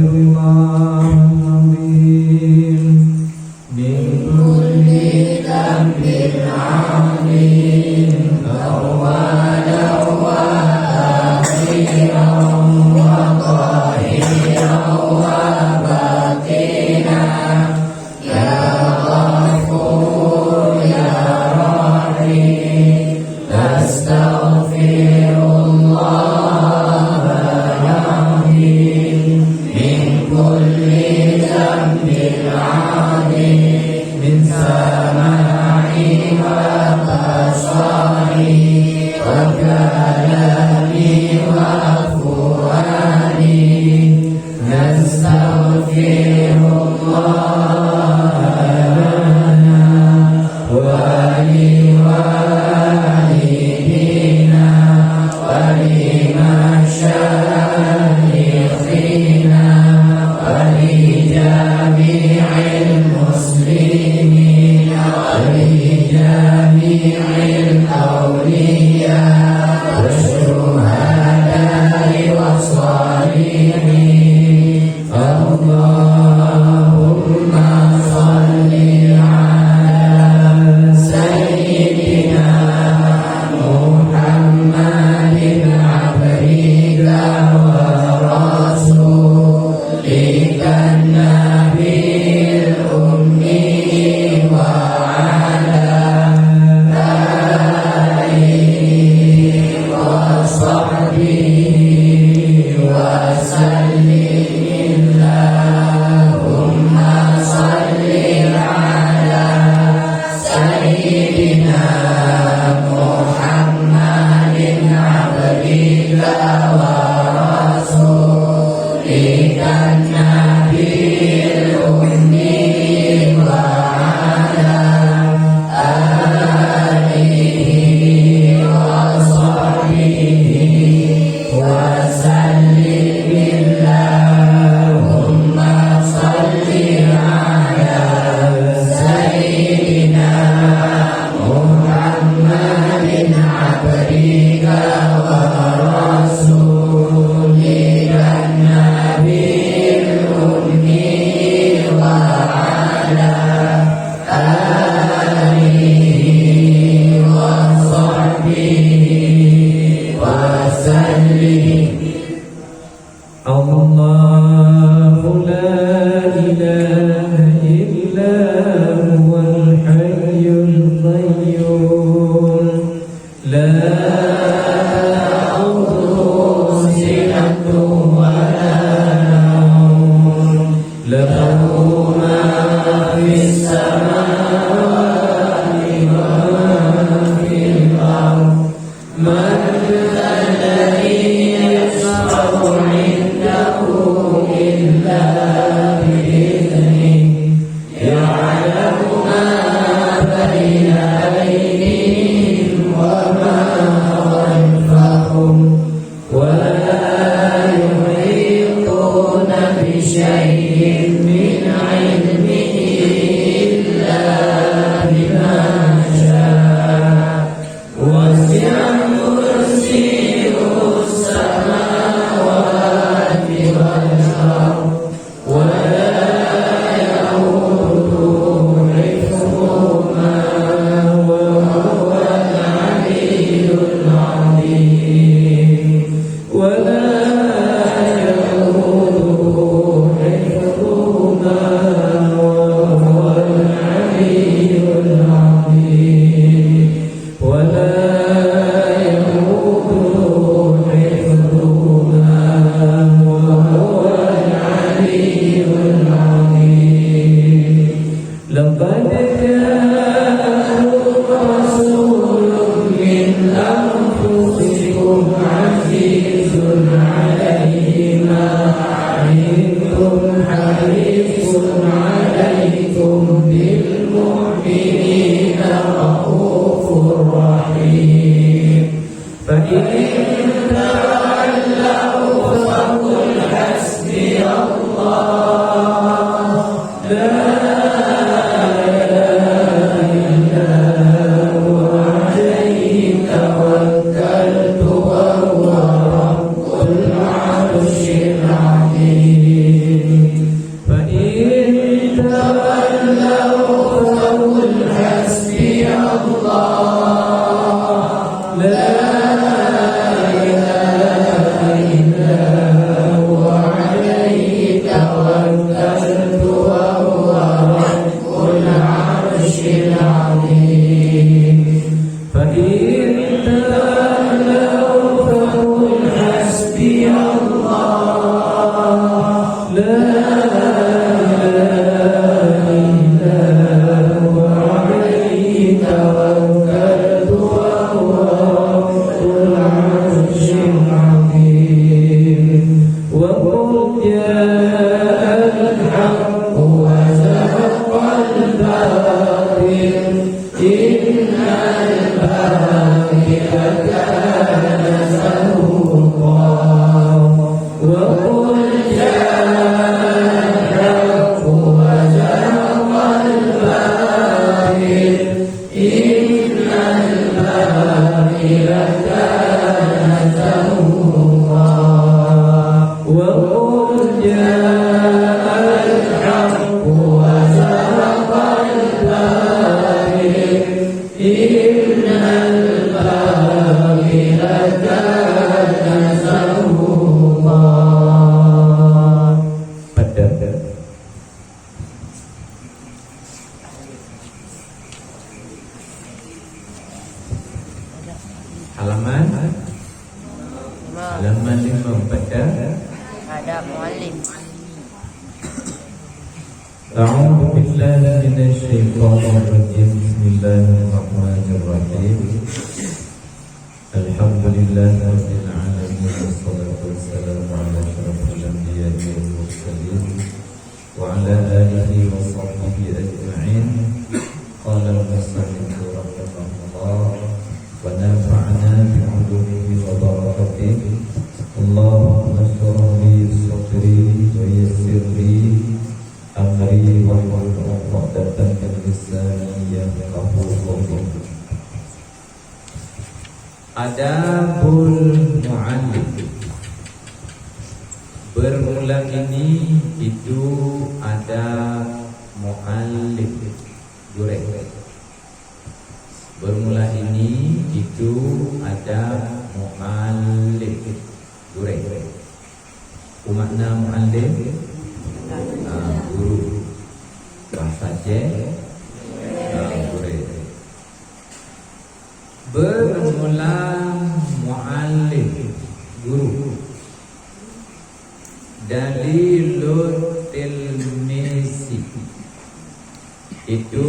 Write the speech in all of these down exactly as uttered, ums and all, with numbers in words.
Astaghfirullahalazim. Min kulli dhanbin azim, awwalan wa akhiran wa zahiran wa batinan. Ya Ghafur, ya Rahim, astaghfirullahal azim min kulli dhanbin azim, min sam'i wa basari wa kalami wa fuadi. نستغفر الله لنا ولوالدينا ولمشايخنا ولجميع المسلمين ولجميع الأولياء والشهداء والصالحين. اللهم صل على سيدنا محمد عبدك ورسولك النبي الأمي وعلى آله وصحبه وسلم. اللهم صل على سيدنا محمد عبدك ورسولك النبي الأمي وعلى آله وصحبه وسلم. اللهم صل على سيدنا محمد عبدك ورسولك النبي الأمي وعلى آله وصحبه وسلم. الله لا إله إلا هو الحي القيوم، لا تأخذه سنة ولا نوم، له ما في السماوات وما في الأرض. من ذا الذي يشفع عنده إلا بإذنه، يعلم ما بين أيديهم وما خلفهم، ولا يحيطون بشيء من علمه إلا بما شاء. وسع كرسيه السماوات والأرض، ولا يئوده حفظهما، وهو العلي العظيم. ولا يئوده حفظهما، وهو العلي العظيم. ولا يئوده حفظهما، وهو العلي العظيم. لقد جاءكم رسول من أنفسكم عزيز الله، لا إله إلا هو، عليه توكلت وهو رب العرش العظيم. وقل جاء الحق وزهق الباطل، إن الباطل كان زهوقا. وقل جاء الحق وزهق الباطل، إن الباطل كان زهوقا. وقل جاء الحق وزهق الباطل، إن الباطل كان زهوقا. Pedas. Halaman? Halaman lima, baca. Ada muallim. أعوذ بالله من الشيطان الرجيم. بسم الله الرحمن الرحيم. الحمد لله رب العالمين، والصلاة والسلام على أشرف الأنبياء والمرسلين، وعلى آله وصحبه أجمعين. قال المصنف رحمه الله، ونفعنا بعلومه وبركاته. اللهم اشرح لي صدري ويسر لي أمري واحلل عقدة من لساني يفقهوا قولي. Adabul muallim. Bermula ini itu adab muallim, gurèe. Bermula ini itu adab muallim, gurèe. Peue makna muallim? Ah, guru. Bahasa Aceh, ah, gurèe. Bermula muallim, guru. Dalilut tilmisi, itu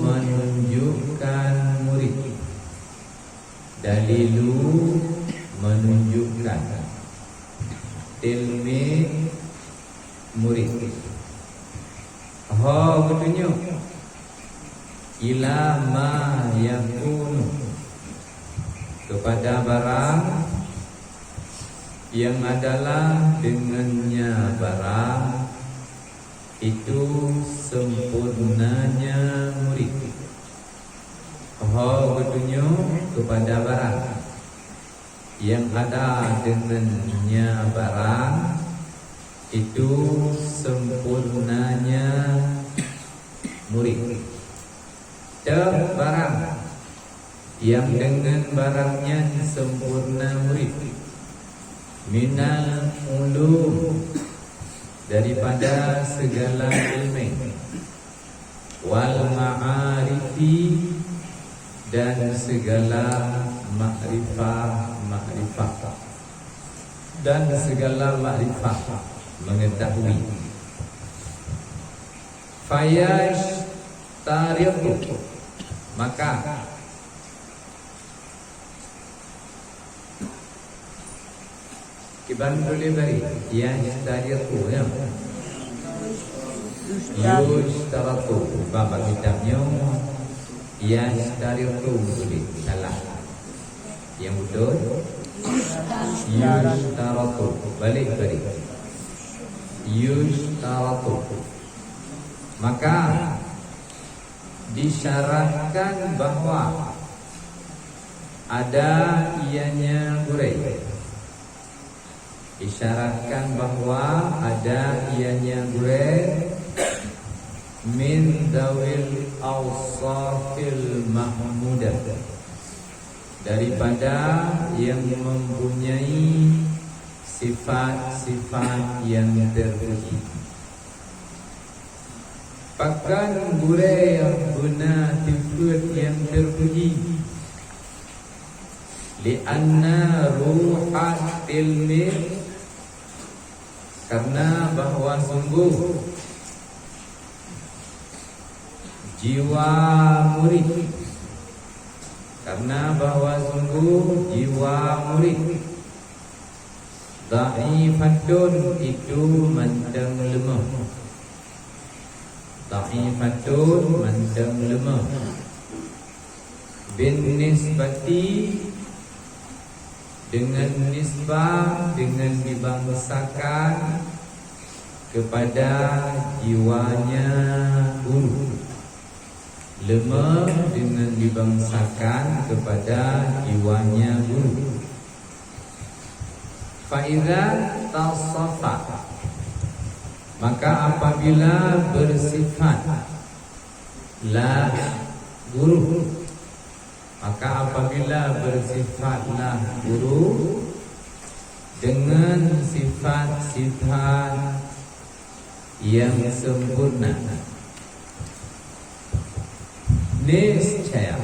menunjukkan murid. Dalilu menunjukkan. Tilmiz, murid. Ho geutunyok. Ila ma yakunu, kepada barang yang adalah dengannya barang itu sempurnanya murid. Ho geutunyok kepada barang yang ada dengannya barang itu sempurnanya murid. Teuh barang yang dengan barang nyan sempurna murid. Minal ulum, daripada segala ilmu. Wal ma'arifi, dan segala makrifah, makrifah. Dan segala makrifah, mengetahui. Fayashtaritu, maka Kiban tuléh bari, yashtaritu, ya. Yushtaratu. Bak kitab nyoe, yashtaritu tuléh. Salah. Yang betul, yushtaratu. Balik bari. Yushtaratu. Maka, disyaratkan bahwa ada ianya gurèe. Disyaratkan bahwa ada ianya gurèe min dzawil awsafil mahmudah, daripada yang mempunyai sifat-sifat yang terpuji. Pakon gurèe beuna sifat yang terpuji? Li'anna ruhat tilmiz Karena bahwa sungguh jiwa murid, karena bahwa sungguh jiwa murid, dha'ifatun, itu mantong leumoh. Dha'ifatun, mantong leumoh. Bin nisbati, dengan nisbah, dengan dibangsakan kepada jiwanya guru. Leumoh dengan dibangsakan kepada jiwanya guru. Fa idza tasafa, maka apabila bersifat la guru, maka apabila bersifatlah guru dengan sifat-sifat yang sempurna, niscaya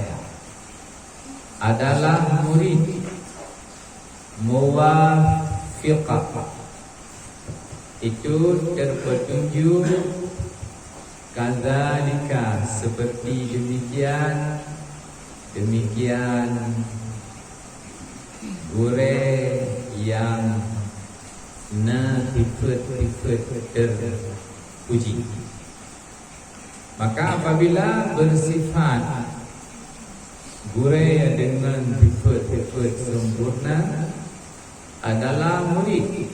adalah murid muwafiqah, itu terpetunjuk, kadzalika, seperti demikian, demikian gurée nyang na sifat-sifat terpuji. Maka apabila bersifat gurée dengan sifat-sifat sempurna adalah murid,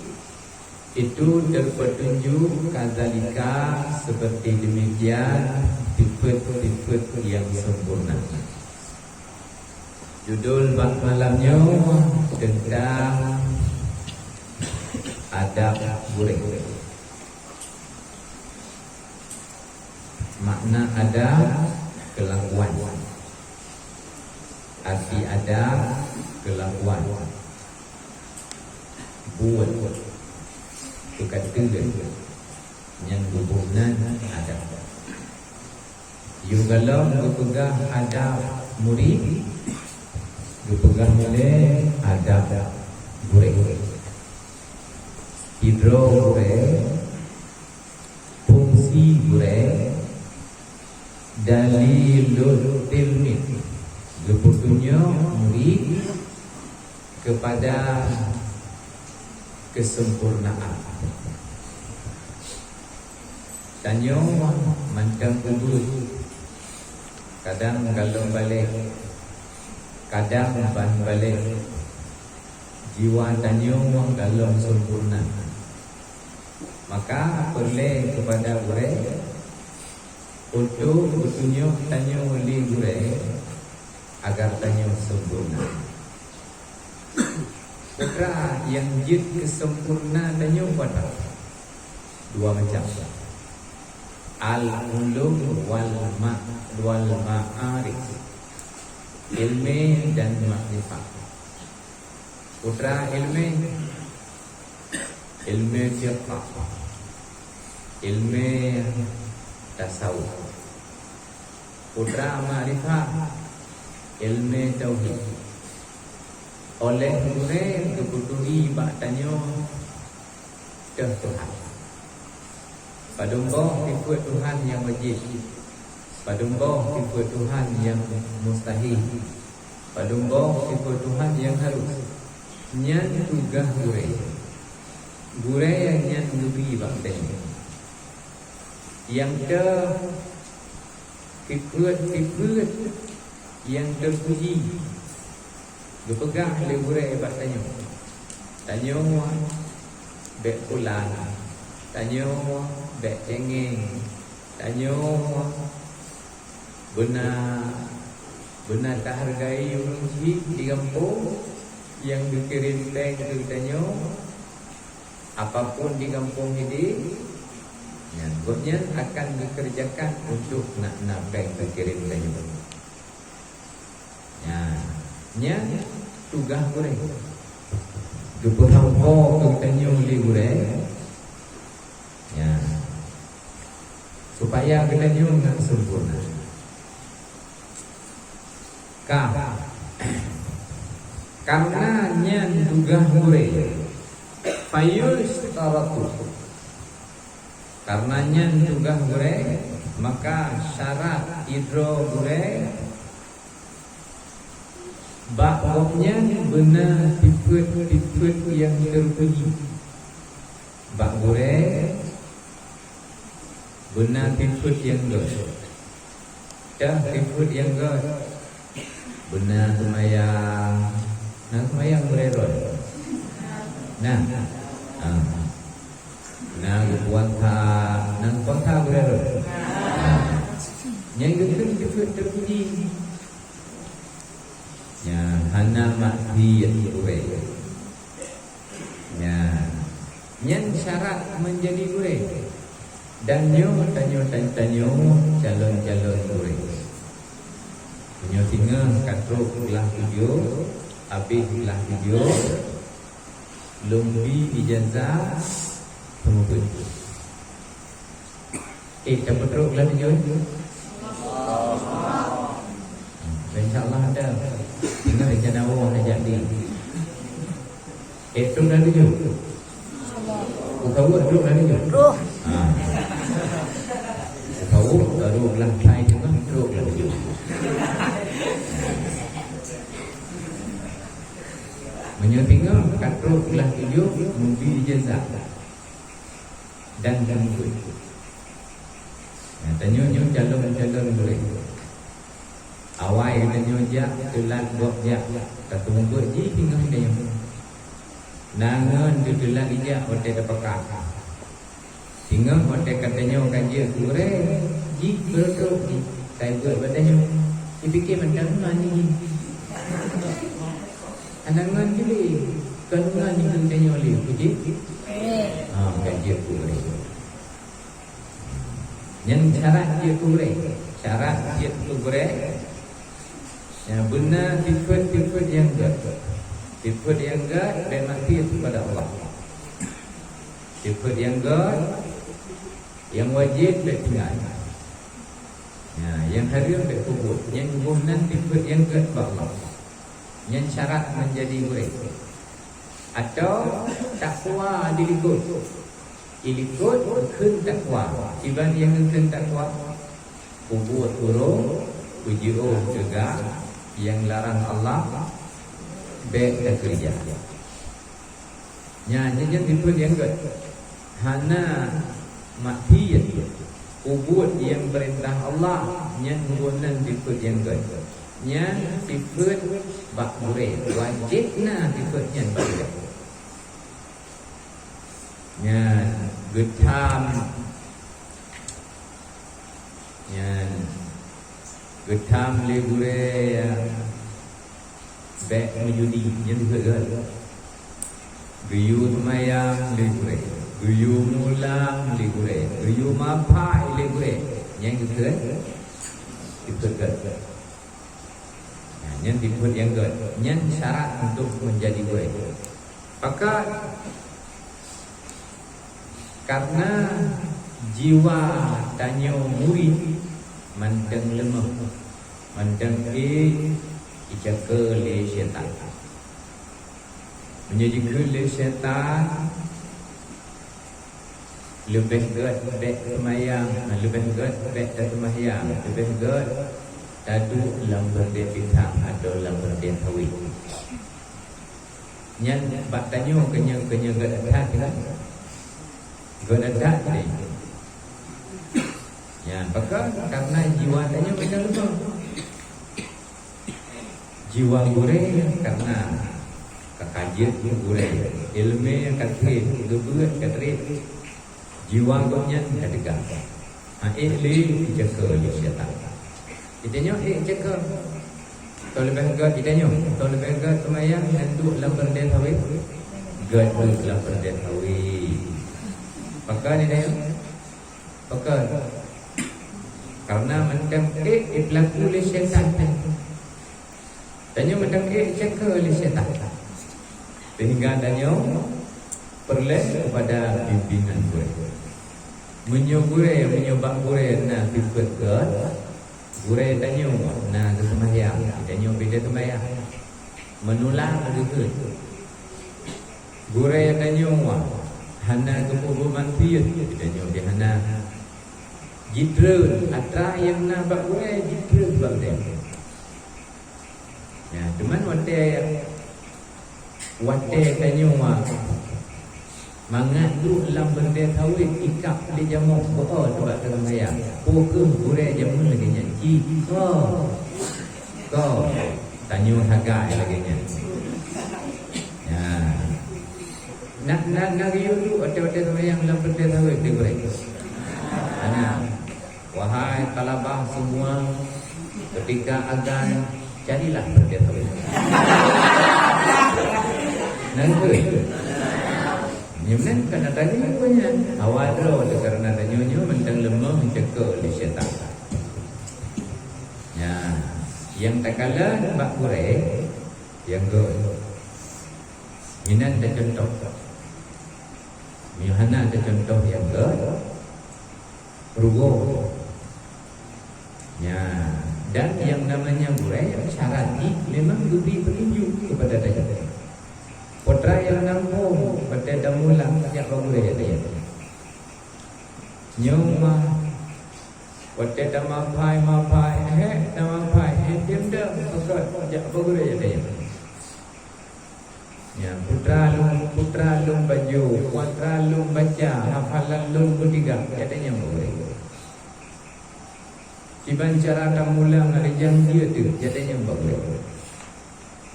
itu terpetunjuk, kadzalika, seperti demikian, sifat-sifat yang sempurna. Judul bak malam nyoe tentang adab gurée. Makna adab, kelakuan. Arti adab, kelakuan. Buet, peukateuleuen, nyang geuboh nan adab. Yôh galom geupeugah adab murid, geupeugah lé adab gurée. Sidroe gurée, fungsi gurée, dalilut tilmid, geupeutunyok murid kepada kesempurnaan. Tanyoe mantong ubeuet, kadang galom balek, kadang ban balek. Jiwa tanyoe galom sempurna. Maka peureulée keupada gurée untuk geutunyok tanyoe lé gurée agar tanyoe sempurna. Peue teuma nyang jeuet keu sempurna tanyoe peue teuma? Dua macam. Al-ulum wal ma-, wal ma'arif. Ilmu dan makrifat. Peue teuma ilmu? Ilmu fiqah, ilmu tasawuf. Peue teuma makrifat? Ilmu tauhid. Óh lheueh gurée geupeuturi bak tanyoe teuh Tuhan. Padum boh sifeuet Tuhan nyang wajéb, padum boh sifeuet Tuhan nyang mustahil, padum boh sifeuet Tuhan nyang harus. Nyan tugaih gurée. Gurée nyan geubri bak tanyoe. Nyang teuh sifeuet-sifeuet nyang teupuji geupeugah lé gurée bak tanyoe. Tanyoe bék pulan, tanyoe bék céngéng, tanyoe beuna, beuna tahargai ureuëng chik di gampông nyang geukirém péng keu tanyoe. Apapun di gampông idéh, nyan gobnyan akan geukeureujakan untuk na, na péng geukirém tanyoe. Nyan, nyan tugaih gurée. Geupeusampoe keu tanyoe lé gurée. Nyan. Supaya geutanyoe ngon sempurna. Ka. Karena nyan tugaih gurée. Fayushtaratu. Karena nyan tugaih gurée, maka syarat sidroe gurée, bak gobnyan beuna sifeuet-sifeuet nyang teupuji. Bak gurée beuna sifeuet nyang göt. Dah sifeuet nyang göt. Beuna seumayang. Na seumayang gurée droe? Na. Ah. Na geupuasa. Na geupuasa gurée droe? Ah. Nyang geukheun sifeuet teupuji. Nyan hana maksiet gurée. Nyan, nyan syarat meunjadi gurée. Dan nyoe tanyoe, tan-, tanyoe calon-calon gurée. Meunyoe singoh ka trok glah tujoh, habéh glah tujoh, lôn bi ijazah seumeubeuet. Eh, tapeutrok glah tujoh? Insya Allah ada. Singoh rencana woe hajat di. Eh, trok glah tujoh? Ukawot trok glah tujoh? Trok. Ha. Ukawot baru glah sai singoh trok glah tujoh. Meunyoe singoh ka trok glah tujoh, mubi ijazah. Dan seumeubeuet. Nah, tanyoe nyoe calon-calon gurée. Awai geutanyoe jak, teulat gob jak, ka seumeubeuet jih singoh tanyoe. Na ngon teulat ijak watée tapeugah. Singoh watée ka tanyoe ka jeuet gurée, jih beureutok jih, ka beuet bak tanyoe. Jipike mantong ngon jih. Hana ngon jih lé, kon ngon jih tanyoe lé, puji? Ha, ka jeuet gurée. Nyan syarat jeuet keu gurée. Syarat jeuet keu gurée, nyan beuna sifeuet-sifeuet nyang gét. Sifeuet nyang gét bék maksiet kepada Allah. Sifeuet nyang gét, nyang wajéb bék tinggai. Nyan, nyang hareuem bék peubuet. Nyan geuboh nan sifeuet nyang gét bak Allah. Nyan syarat meunjadi gurée. Atawa takwa dilikot. Ilikot geukheun takwa. Kiban nyang geukheun takwa? Peubuet uroe, peujiôh teuga, nyang larang Allah, bék takeurija. Nyan, nyan, nyan sifeuet nyang gét. Hana maksiet. Peubuet nyang peurintah Allah, nyan geuboh nan sifeuet nyang gét. Nyan sifeuet bak gurée. Wajéb na sifeuet nyan bak gurée. Nyan geutham, nyan geutham lé gurée, bék meujudi, nyan sifeuet gét. Geuyue seumayang lé gurée, geuyue mulang lé gurée, geuyue mapai lé gurée, nyan geukheun sifeuet gét. Nah, nyan sifeuet nyang gét. Nyan syarat untuk meunjadi gurée. Pakon? Karena jiwa tanyoe murit mantong leumoh, mantong ék jijaga lé syaitan. Meunyoe jikheun lé syaitan, leubeh gét bék seumayang, leubeh gét bék taseumayang, leubeh gét taduek lam peureudèe pisang atawa lam peureudèe sawét. Nyan bak tanyoe keunyoe, keunyoe gét that kan? Gét that deh. Nyan pakon? Karena jiwa tanyoe mantong leumoh. Jiwa gurée karena ka jeuet gurée, iéleumé ka trép, geubeuet ka trép, jiwa gobnyan ka teuga. Ha, ék lé jeuet keu lé syaitan. Geutanyoe ék jeuet keu. Toh leubeh gét geutanyoe, toh leubeh gét seumayang nyan duek lam peureudèe sawét. Gét duek lam peureudèe sawét. Pakon geutanyoe? Pakon? Karena mantong ék jipeulaku lé syaitan. Tanyoe mantong ék jeuet keu lé syaitan. Sehingga tanyoe peureulèe kepada pimpinan gurée. Meunyoe gurée, meunyoe bak gurée na sifeuet gét, gurée tanyoe na geuseumayang, tanyoe beda seumayang. Meunulak geukheun. Gurée tanyoe hana geupeubuet maksiet, geutanyoe di hana. Jitreun, atra nyang na bak gurée jitreun bak gurée. Ya, cuman watée, watée tanyoe mangat duek lam beureudée sawét, ikab lé jamok beuo teuh bak teureumbayang. Peu kheueh gurée jameun lagée nyan? Cit, ko. Ko. Tanyoe sagai lagée nyan. Ya. Na, na, na geuyue duek watée-watée seumayang lam beureudée sawét di gurée? Hana. Wahai talabah semua, ketika azan, carilah beureudée sawét. Nangkeuh. Nyoe meunan kana tadi nyan. Awai droe teuh karena tanyoe nyoe mantong leumoh meucakap lé syaitan. Nyan, nyang takalon bak gurée, nyang gét. Meunan teucuntoh. Meuhana teucuntoh nyang gét, rugoe. Ya, dan yang namanya gurée syarat jih memang geubri petunjuk kepada tanyoe. Peue treuk nyang na muphom watée tamulak jak bak gurée teuh. Nyoe mah watée tameuphai-meuphai, hék tameuphai, hék tem dak pakot jak bak gurée teuh. Ya, putra lôn, putra lôn bajo, putra lôn baca, hafalan lôn beutigah, gata nyang bak gurée. Kiban cara tamulak ngon rijang jeuet teuh, gata nyang bak gurée.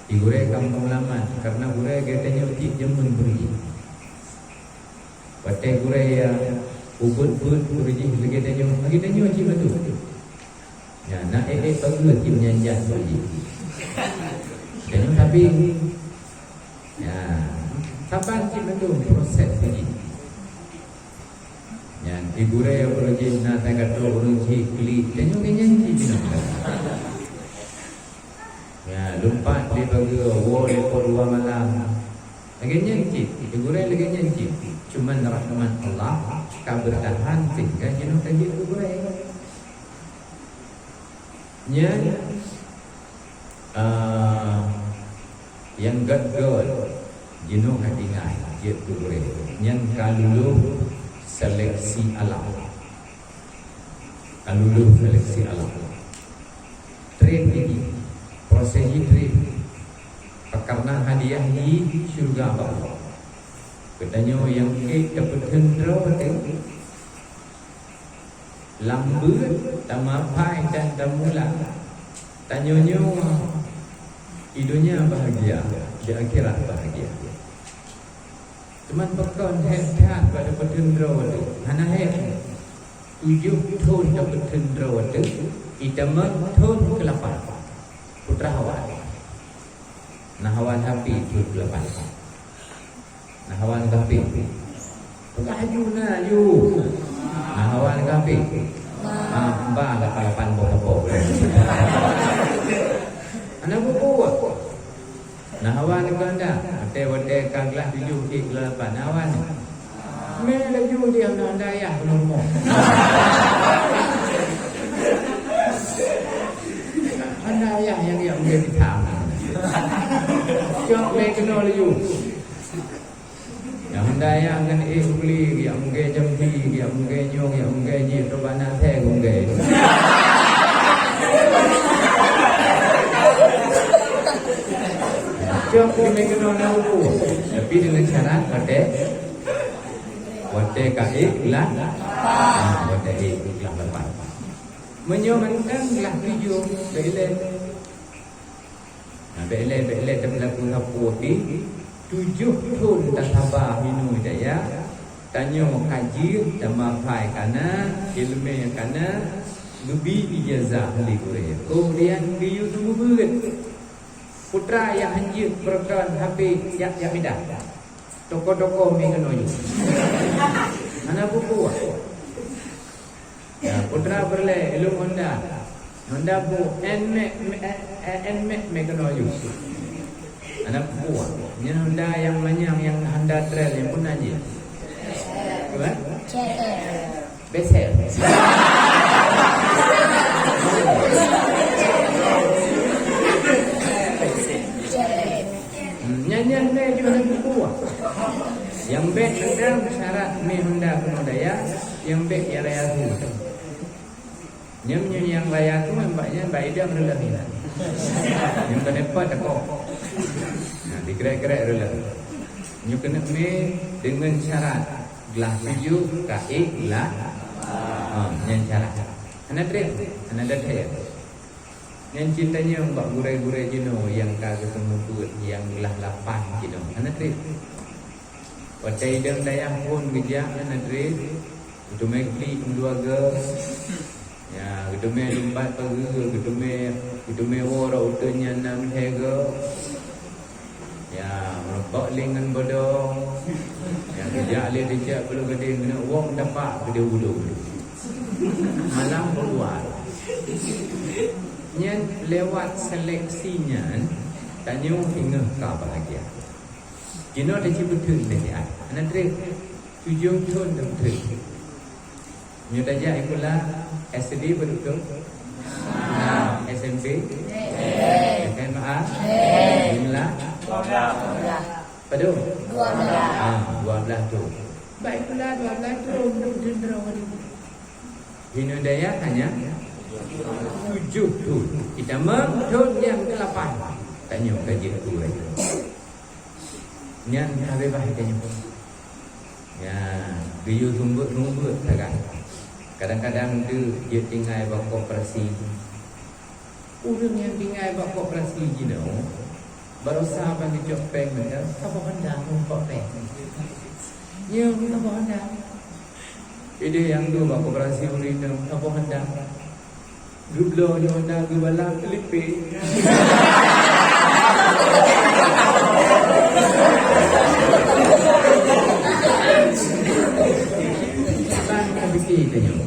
Di gurée ka meulamat, karena gurée gata nyoe cit jameun beurijih. Watée gurée ya ubit-ubit beurijih lagée tanyoe, lagée tanyoe cit mandum. Ya, na ék-ék bageue cit nyan jak uji. Tanyoe tapi, ya, saban cit mandum proses uji. Nyan di gurée ureuëng jih na tagatoe ureuëng jih klik, tanyoe nyan cit jinoe. Ya, lumpat lé bageue, woe lé po dua malam. Lagée nyan cit, di gurée lagée nyan cit. Cuman rahmat Allah ka beutahan sehingga jinoe ka jeuet keu gurée. Nyan, ah, nyang gét-gét jinoe ka tinggai jeuet keu gurée. Nyan ka lulus seleksi alam. Ka lulus seleksi alam. Treb jih, proses jih treb. Pakarna hadiah jih syeuruga bak Allah. Geutanyoe nyang ék tapeutheun droe teuh. Lam beuet tameuphai dan tamulak. Tanyoe nyoe di donya bahagia, di akhirat bahagia. Teuma pakon hék that bak tapeutheun droe teuh? Hana hék. Tujoh thon tapeutheun droe teuh, itamong thon keulapan. Putra Hawan. Na Hawan Hafiz thon keulapan. Na Hawan Hafiz. Peugah aju na aju. Na Hawan Hafiz. Ah, ba lapan-lapan boh-boh. Aneuk buku. Na Hawan keuheundak, watée-watée ka glah tujoh ék glah lapan, na Hawan. Mé laju di honda ayah keunoe rumoh. Honda ayah nyang jak meuge pisang. Cok mé keunoe laju. Nyang honda ayah ngon ék geubeli, geujak meuge jambi, geujak meuge nyong, geujak meuge jih, trok bak na asèe geumeuge. Cok geumeuge keunoe na buku. Tapi dengan syarat watèe, watèe ka ék glah, ha, watèe ék glah lapan. Meunyoe mantong glah tujoh, bèk ilèe. Nah, bèk ilèe, bèk ilèe tapeulaku sapeue pih, tujoh thon tasaba minoe daya, tanyoe ka jeuet, tameuphai ka na, ileumèe ka na, geubri ijazah lé gurèe. Keumudian geuyue seumeubeuet. Putra nyang hanjeuet peureukon habéh siap-siap pindah. Toko-toko mè keunoe jih. Hana buku. Ya, putra peureulèe, ilôn Honda. Honda bu, Nmax, eh, eh, Nmax mè keunoe jih. Hana buku. Nyan Honda nyang manyang, nyang Honda Trail nyang pun na jih. Apa? Besel. Hmm, nyan, nyan mè jih hana buku. Nyang bèk teuntang Syarat mé honda keunoe dayah, nyang bèk nyang raya su. Nyang, nyang, nyang raya su, nyang bak nyan bak idang reuloh inan. Nyang keuneuk pat takok. Nah, dikrek-krek reuloh. Nyoe keuneuk mé deungon syarat glah tujoh ka ék glah. Ha, nyan syarat. Hana trép, hana trép. Nyan cit tanyong bak gurèe-gurèe jinoe nyang ka geuseumeubeuet nyang glah lapan jinoe. Hana trép. Watèe idong dayah phôn geujak hana trép. Geuteumé klik meudua goe. Ya, geuteumé lumpat pageue, geuteumé, geuteumé woe rot uteuen nyan nam lhèe goe. Ya, meureumpok lé ngon bodong. Ya, geujak lé teucak Pulo Gadeng keuneuk wong tapak keudéh ulôn. Malam keuluwa. Nyan lewat seleksi nyan, tanyoe singoh ka bahagia. Jinoe teucibeuteueng lé siat. Hana trép. Tujoh thôn teubeuteueng. Nyoe tajak sikula S D padub thôn? Enam. S M P? S M A? Jumlah? Padub? Dua belas. Ah, dua belas thôn. Bak sikula dua belas thôn, thôn droe. Di Nurdaya hanya tujoh thôn. Itamong thôn nyang keulapan. Tanyoe ka jeuet keu ureueng. Nyan ka beubaih tanyoe. Ya, geuyue seumeubeuet-seumeubeuet sagai. Kadang-kadang deuh jeuet tinggai bak koperasi. Ureueng nyang tinggai bak koperasi jinoe, barosa ban geucok péng mantong, saboh honda meurumpok péng. Nyoe saboh honda. Idéh nyang deuh bak koperasi ureueng inong, saboh honda. Geubloe nyoe na geubalah Filipe. Bang ka pike tanyoe.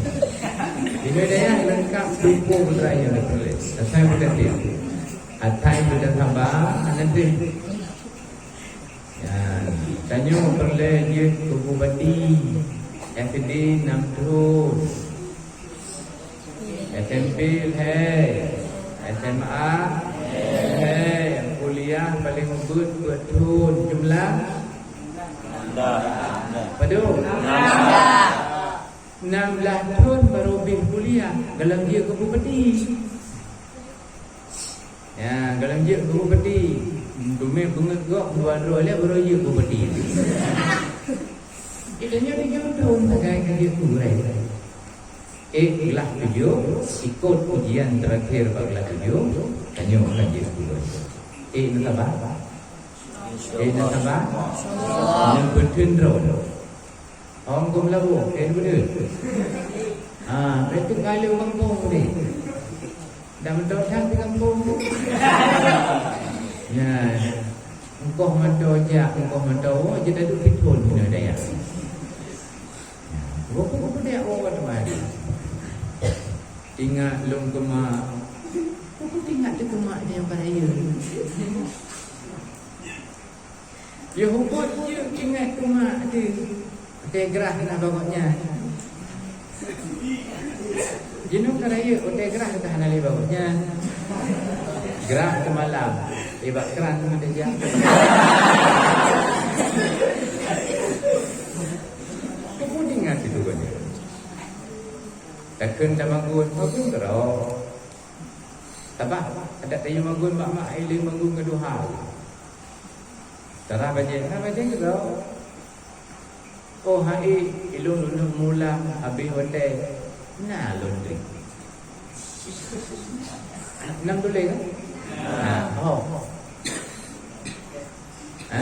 Di Medan leungkap tupo putra nyoe na peureulèe. Asai meugatéh. Atai meugatéh sabar, hana teuh. Ya, tanyoe peureulèe jeuet keu bupati, S D enam thôn, S M P lhèe, S M A lhèe, kuliah paléng beuet peuet thôn, jumlah? Padub? Enam blah thôn barô bèh kuliah, galak jeuet keu bupati. Ya, galak jeuet keu bupati. Teumé beungeut gob dua droe lé baru jeuet keu bupati. Kita nyoe tujoh thôn sagai ka jeuet keu gurèe. Ék glah tujoh, ikot ujian terakhir bak glah tujoh, tanyoe ka jeuet keu gurèe. Ék na sabar? Ék na sabar? Nyang peuteun droe. Hông gom lawok, eh, beudeuh. Ha, beutôi kali u gampông tadi. Dah meudoh that di gampông tu. Ya. Engkoh meudoh jak, engkoh meudoh woe, jeuet taduek di thôn bunoe dayah. Buku-buku dia woe teuma. Ingat lôn keuma. Buku ingat di keuma dia baraya. Yôh ubot jeuet ingat keu mak teuh. Watèe grah na bak gobnyan. Jinoe ka rayeuk, watèe grah ka hana lé bak gobnyan. Grah teumalam, eh, bak kran teuma tajak. Keupeue ingat itu gobnyan? Takheun tamagun, magun keudroe. Tabah, adak tayue magun bak mak, ai lé magun keu duha. Tarah bajèe, tarah bajèe keudroe. Oh, hai, ilôn lôn mula habéh watèe na laundry. Nam tuléh kan? Ha, oh. Ha?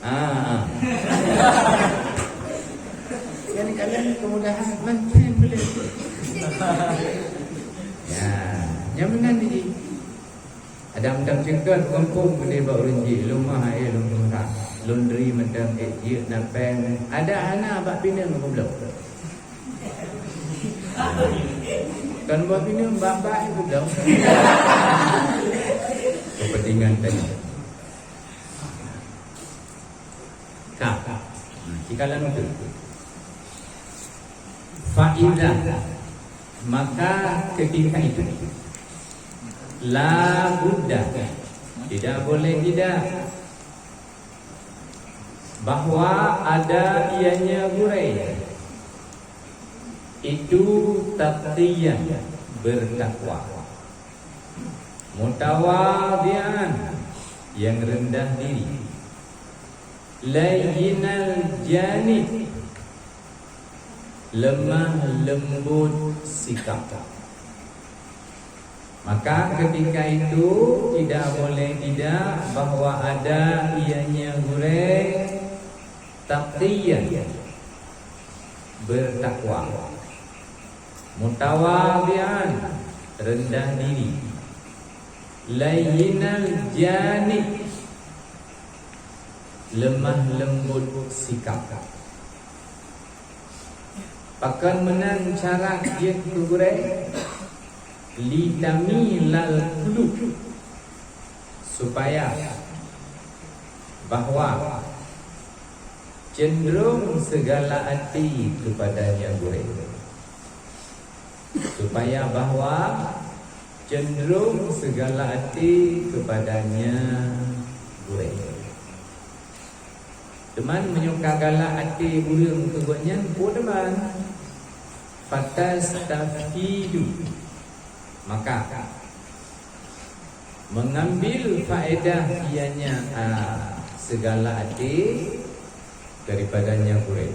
Ah, ah. Jadi kalian kemudahan mancing boleh. Ya, nyan meunan jih. Adam-adam ceukat gampông keudéh bak ureueng jih, lôn mah, eh, lôn meuhah. Laundry mantong, eh, jeuet na péng. Ada hana bak pineung goblok. Kan bak pineung, bak-bak goblok. Kepentingan tadi. Ka. Nah, sikalan tu. Fa idza, maka ketika itu, la budda, tidak boleh tidak, Bahwa ada ianya gurée, itu taqiyan, bertakwa, mutawadhi'an, yang rendah diri, layyinal janib, lemah lembut sikap. Maka ketika itu tidak boleh tidak bahwa ada ianya gurée, taqiyan, bertakwa, mutawadhi'an, rendah diri, layyinal janib, lemah lembut sikap. Pakon meunan cara jeuet keu gurée? Litamilal qulub, supaya bahwa cenderung segala até kepadanya gurée. Supaya bahwa cenderung segala até kepadanya gurée. Teuma meunyoe ka galak até ureuëng keu gobnyan, peue teuma? Fatastafidu. Maka, mengambil faedah ianya, a, segala até daripadanya gurée.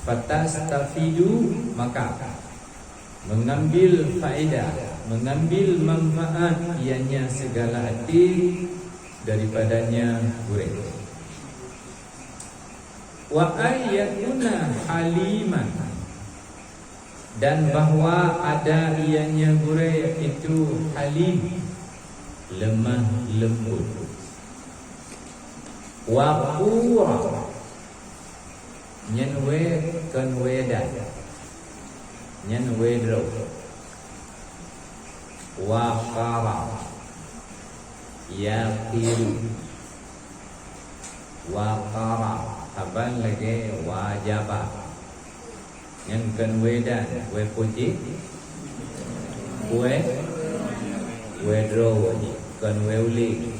Fatastafidu, maka mengambil faedah, mengambil manfaat ianya segala até daripadanya gurée. Wa ayyakuna haliman, dan bahwa ada ianya gurée itu halim, lemah lembut. Waqura, nyan wée kon wée dan, nyan wée droe. Waqara, yaqiru. Waqara, saban lagée wajaba. Nyan kon wée dan, wée puji, wée, wée droe, kon wée ulée.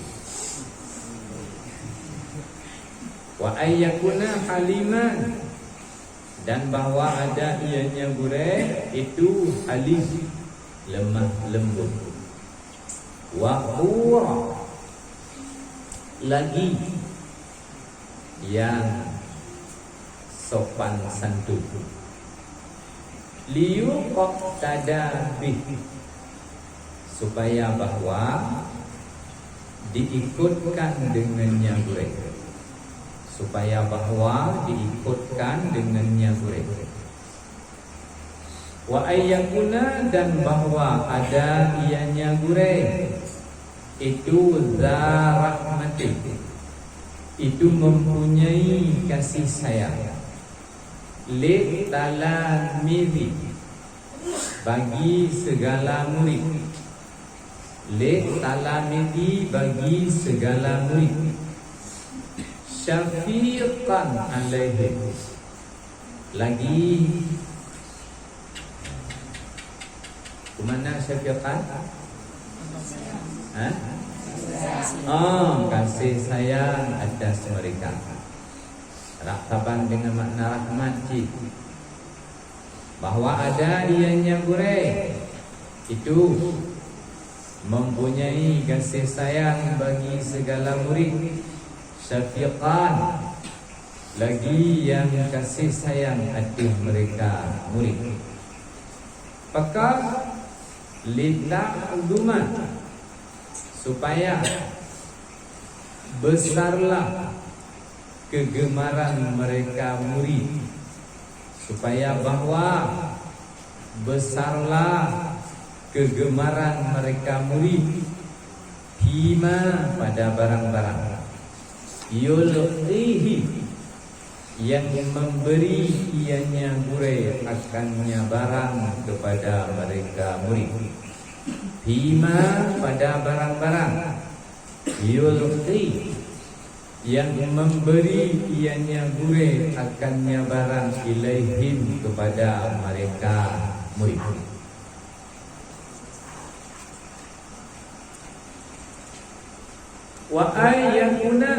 Wa ayyakuna haliman, dan bahwa ada ianya gurée itu halim, lemah lembut. Waqura, lagi yang sopan santun. Liyuqtada bih, supaya bahwa diikutkan dengannya gurée. Supaya bahwa diikutkan dengannya gurée. Wa ayyakuna, dan bahwa ada ianya gurée itu za rahmatin, itu mempunyai kasih sayang, li talamidhi, bagi segala murid, li talamidhi, bagi segala murid, syafiqan alaihim, lagi, kemana syafiqan? Hah? Oh, kasih sayang atas mereka. Rahtaban dengan makna rahmat cit. Bahwa ada ianya gurée itu mempunyai kasih sayang bagi segala murid, syafiqan, lagi yang kasih sayang ateueh mereka murid. Pakon? Lita'zuma, supaya besarlah kegemaran mereka murid, supaya bahwa besarlah kegemaran mereka murid, fima, pada barang-barang, yulqihi, yang memberi ianya gurée akannya barang kepada mereka murid, fima, pada barang-barang, yulqi, yang memberi ianya gurée akannya barang, ilaihim, kepada mereka murid. Wa ayyakuna,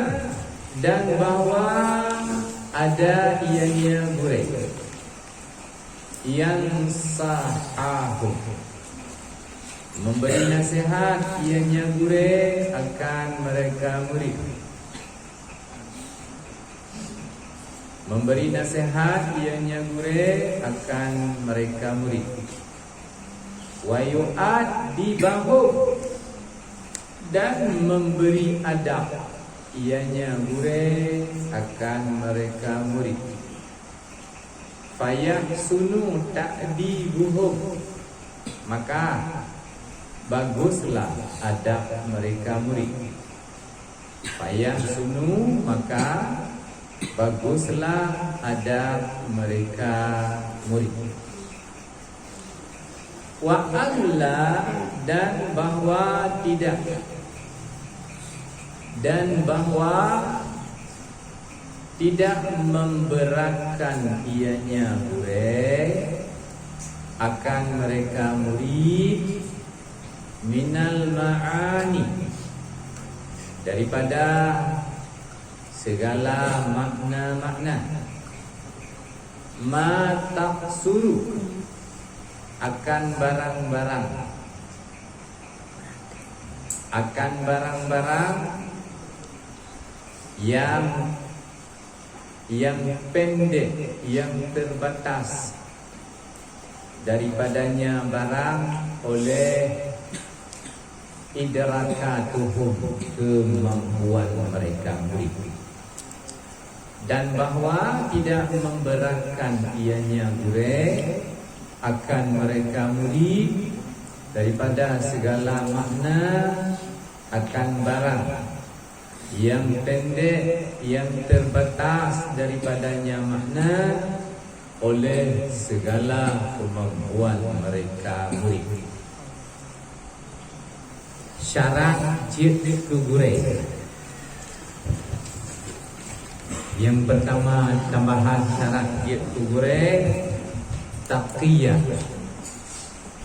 Dan bahwa ada ianya gurée, yansahuhum, memberi nasihat ianya gurée akan mereka murid. Memberi nasihat ianya gurée akan mereka murid. Wa yu'addibahum, dan memberi adab ianya gurée akan mereka murid. Fayahsunu ta'dibuhum, maka baguslah adab mereka murid. Fayahsunu, maka baguslah adab mereka murid. Wa alla, dan bahwa tidak, dan bahwa tidak memberatkan ianya gurée akan mereka murid, minal ma'ani, daripada segala makna-makna, ma taqsuru, akan barang-barang, akan barang-barang yang, yang pendek, yang terbatas daripadanya barang oleh idrakatuhum, kemampuan mereka murid. Dan bahwa tidak memberatkan ianya gurée akan mereka murid daripada segala makna akan barang yang pendek, yang terbatas daripadanya makna oleh segala kemampuan mereka murid. Syarat jeuet keu gurée. Yang pertama, tambahan syarat jeuet keu gurée, taqiyah.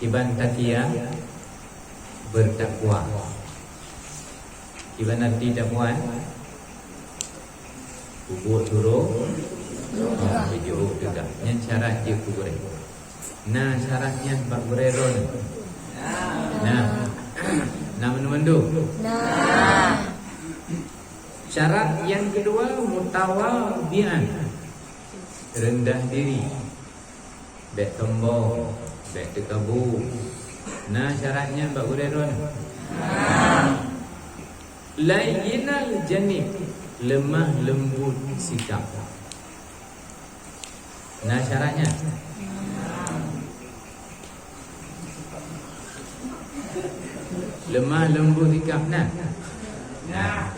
Kiban taqiyah, bertakwa. Kiban arti takwa? Peubuet suroh, oh, beujeuet teuga. Nyan syarat jeuet keu gurée. Na syarat nyan bak gurée droeneuh? Na. Na mandum-mandum? Na. Syarat nyang keudua, mutawadi'an, rendah diri. Bék sombong, bék teukabu. Na syarat nyan bak gurée droeneuh? Layyinal janib, lemah lembut sikap. Na syarat nyan? Lemah lembut sikap na? Na.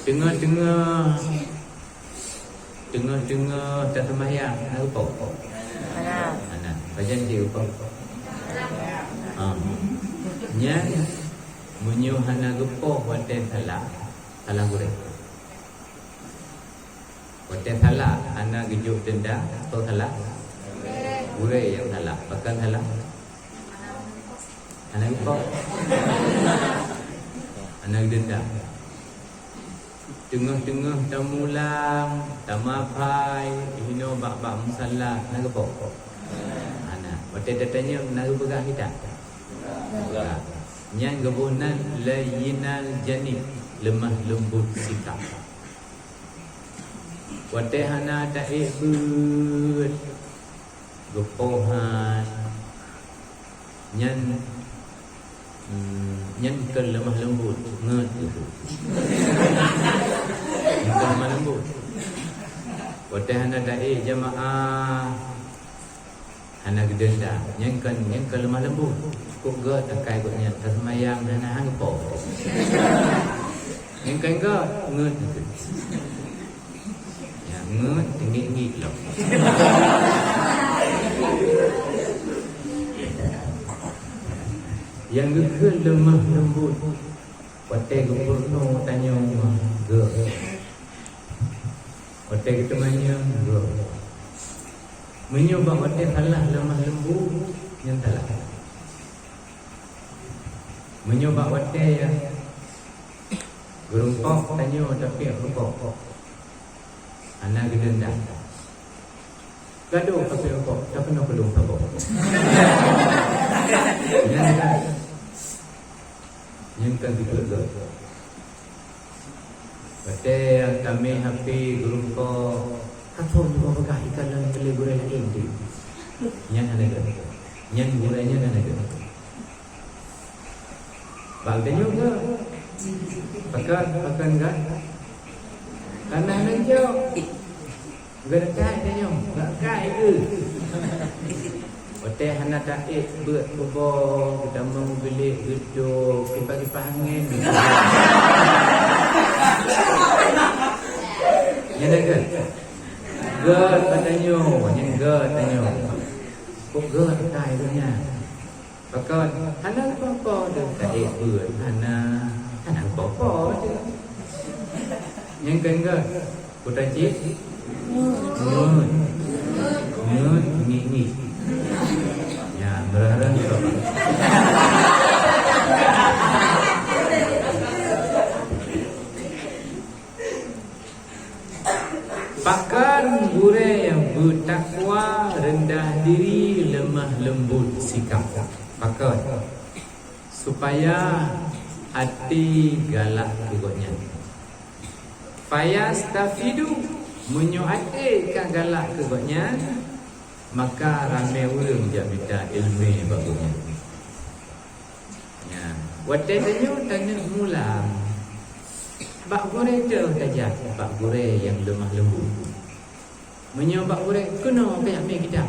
Teungoh-teungoh Teungoh-teungoh taseumayang hana geupoh? Hana. Hana. Pajan cit geupoh? Ha. Nyan, meunyoe hana geupoh watée salah, salah gurée. Watée salah hana geujok deunda, soe salah? Gurée nyang salah. Pakon salah? Hana geupoh. Hana geudeunda. Teungoh-teungoh tamulang, tamaphai, inoe bak-bak musala, na geupoh? Hana. Watée tatanyong, na geupeugah kita? Peugah. Nyan geuboh nan layyinal janib, leumah leumbot sikap. Watée hana taék beuet, geupoh han. Nyan, hmm, nyan kon leumah leumbot, ngeut geuh. Nyan kon leumah leumbot. Watée hana taék jamaah, hana geudeunda, nyan kon, nyan kon leumah leumbot. Kok gét akai gobnyan, taseumayang hana han geupoh. Nyan kon gét, ngeut geuh. Nyang ngeut teungiek-ngiek lom. Nyang geukheun leumah leumbot, watée geupeurunoe tanyong geuh. Watée geuteumanyong geuh. Meunyoe bak watée salah leumah leumbot, nyan salah. Meunyoe bak watée nyang Geurumpok tanyoe tapiep rukok, hana geudeundak. Gadôh tapiep rukok, takeunoe keudong saboh. Nyan kan, nyan kan geuduek-duek. Watèe tamé hapé geurumpok, ka thon nyoe peugah ikan lam keulé gurèe laén teuh. Nyan hana gèt. Nyan gurèe nyan hana gèt. Bak geutanyoe gèt. Pakon, pakon gèt? Karena hana jaweueb. Geuretai tanyoe, geuretai geuh. Watèe hana taék beuet kuboh, geutamong bilék geudo, kipah-kipah angén. Nyan na gèt? Gèt bak tanyoe, nyan gèt tanyoe. Kok gèt tai geuh nyan? Pakon, hana po-po deuh taék beuet, hana, hana po-po deuh. Nyang keu enggak, putra cik? Ngon. Ngon, ngi-ngi. Ya, merah-merah ni, Bapak. Pakon gurèe nyang beutakwa, reundah diri, leumah leumbot sikap. Pakon? Supaya até galak keu gobnyan. Fayastafidu, meunyoe até ka galak keu gobnyan, maka ramé ureueng jak mita ileumèe bak gobnyan. Nyan, watèe tanyoe taneuk mulang, bak gurèe teuh tajak, bak gurèe nyang leumah leumbot. Meunyoe bak gurèe, keunoe kajak mè kitab.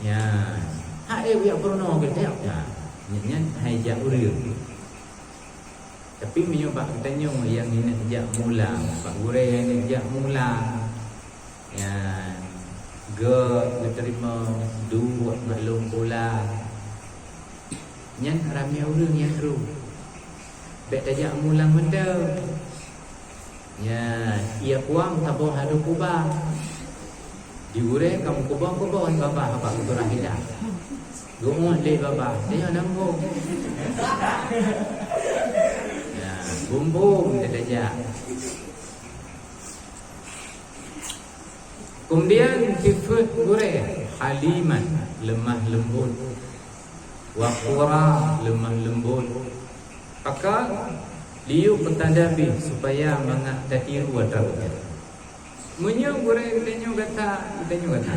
Nyan, hai jak peurunoe kitab. Nyan, nyan hai jak ureueng. Tapi meunyoe bak geutanyoe nyang neuk jak mulang, bak gurèe nyang neuk jak mulang, nyan, gèt geuteurimong, duek bak lôn pulang. Nyan ramé ureueng nyang trok. Bèk tajak mulang mantong. Nyan, ie kuang saboh harôh kuba. Di gurèe ka meukuba-kuba babah bak gurèe hidang. Geuôt lé babah, tanyoe nanggung. Nyan, bumbong tajak. Keumudian sifeuet gurèe, haliman, leumah leumbot, waqura, leumah leumbot. Pakon? Liyuqtada bih, supaya mangat tatiru atra gobnyan. Meunyoe gurèe geutanyoe gata, geutanyoe gata.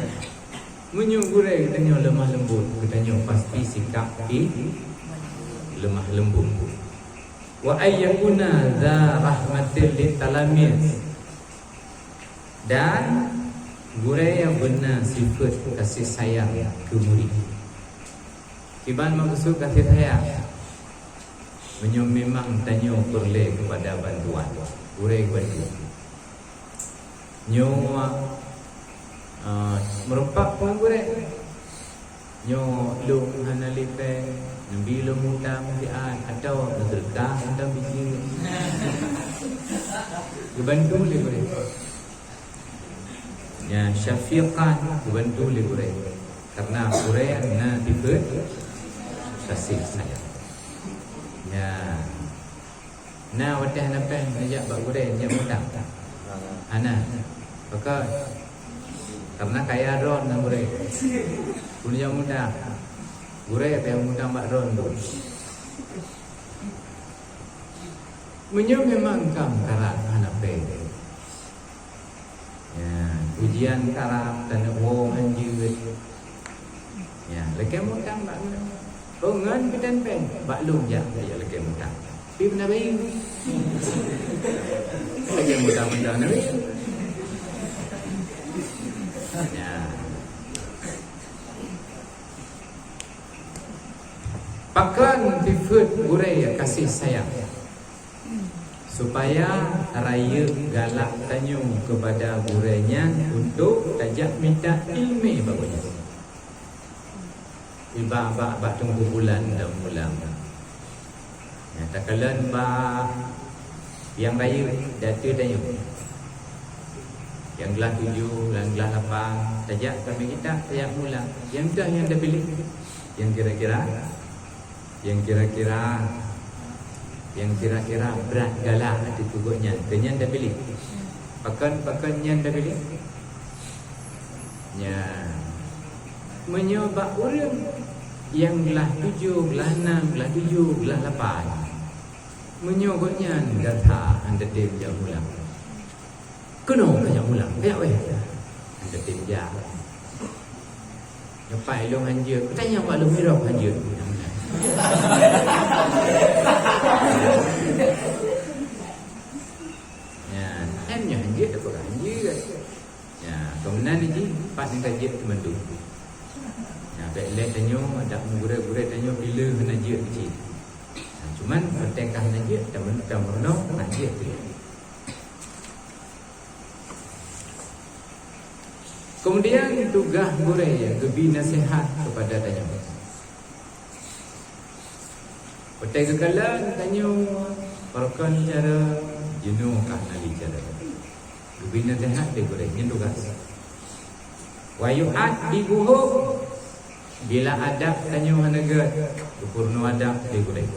Meunyoe gurèe geutanyoe leumah leumbot, geutanyoe pasti sikap pih leumah leumbot. Wa ayyakuna dza rahmatil litalamiz. Dan gurèe nyang beuna sifeuet kasih sayang keu murit. Kiban meukeusud kasih sayang? Meunyoe memang tanyoe peureulèe keupada bantuan, gurèe bantu. Nyoe, eh, meureumpok ngon gurèe. Nyoe lôn hana lé péng, neubi lôn mutang siat, atawa meuseudeukah mantong biji. Geubantu lé gurèe. Nyan syafiqan, geubantu lé gurèe. Karena gurèe na sifeuet kasih sayang. Nyan. Na watèe hana péng neujak bak gurèe, neujak mutang? Hana. Pakon? Karena kaya droe ngon gurèe. Peue neujak mutang? Gurèe payah mutang bak droe tu. Meunyoe memang ka meukarat hana péng, ya, ujian karab, taneuk woe hanjeuet. Ya, lakèe mutang bak ngon. Oh, ngon peutan péng, bak lôn jak, ya, lakèe mutang. Pi meunan bayeue. Lakèe mutang, mutang na bayeue. Ya. Pakon sifeuet gurèe kasih sayang? Supaya rayeuk galak tanyoe keupada gurèe nyan untuk tajak mita ileumèe bak gobnyan. Iba bak, bak Teungku Bulan dan Mulam. Nyang takalon bak nyang rayeuk di ateueh tanyoe. Nyang glah tujoh, nyang glah lapan, tajak kami kita, tajak mulang. Nyang dah nyang tapiléh. Nyang kira-kira Nyang kira-kira Nyang kira-kira brat galak ateueh keu gobnyan, keu nyan tapiléh. Pakon, pakon nyan tapiléh? Nyan. Meunyoe bak ureuëng nyang glah tujoh, glah nam, glah tujoh, glah lapan, meunyoe gobnyan gata hana teutem jak mulang, keunoe kajak mulang, kajak wéh. Hana teutem jak. Nyoe pat lôn hanjeuet, kutanyong bak lôn mirop hanjeuet. Ya, em nyoe hanjeuet, apa hanjeuet? Ya, keumeunang jih pat nyang ka jeuet teumandum. Ya, bék lé tanyoe, adak meugurée-gurée tanyoe pileue hana jeuet keuci. Ya, cuman, watée ka hana jeuet, tameurunoe hana jeuet tu. Kemudian, tugaih gurée geubi naseuhat keupada tanyoe. Watée geukalon tanyoe, pakon cara, jinoe ka hana lé cara. Geubi naseuhat lé gurée, nyan tugaih. Wa yu'addibuhum, bila adab tanyoe hana gét, geupeurunoe adab lé gurée.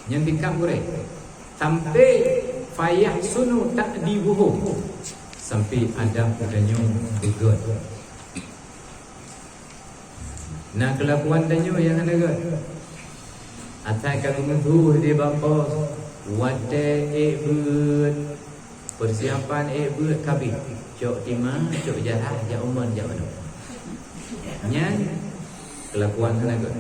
Nyan sikap gurée. Sampai fayahsunu ta'dibuhum. Sampai adab tanyoe beugét. Na keulakuan tanyoe nyang hana gét. Asai ka geumeusu di bak pos, watée ék beuet, persiapan ék beuet ka abéh. Cok timah, cok jarah, jak umon, jak manoe. Nyan keulakuan hana gét.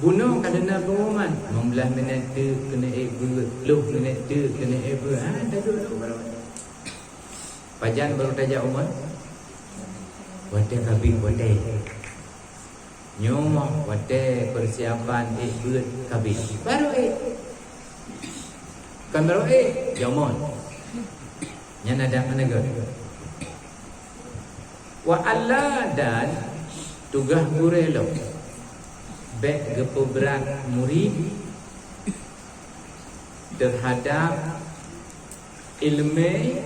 Bunoe ka deungon pengumuman, lima belas minét teuk keuneuk ék beuet, ploh minét teuk keuneuk ék beuet. Ha, taduek-duek baroe. Pajan baru tajak umon? Watée ka abéh watée. Nyoe watée persiapan ék beuet ka abéh. Baru ék. Kon baru ék, jak umon. Nyan adab hana gét. Wa alla, dan tugaih gurée lom bék geupeubrat murit teuhadab iéleumé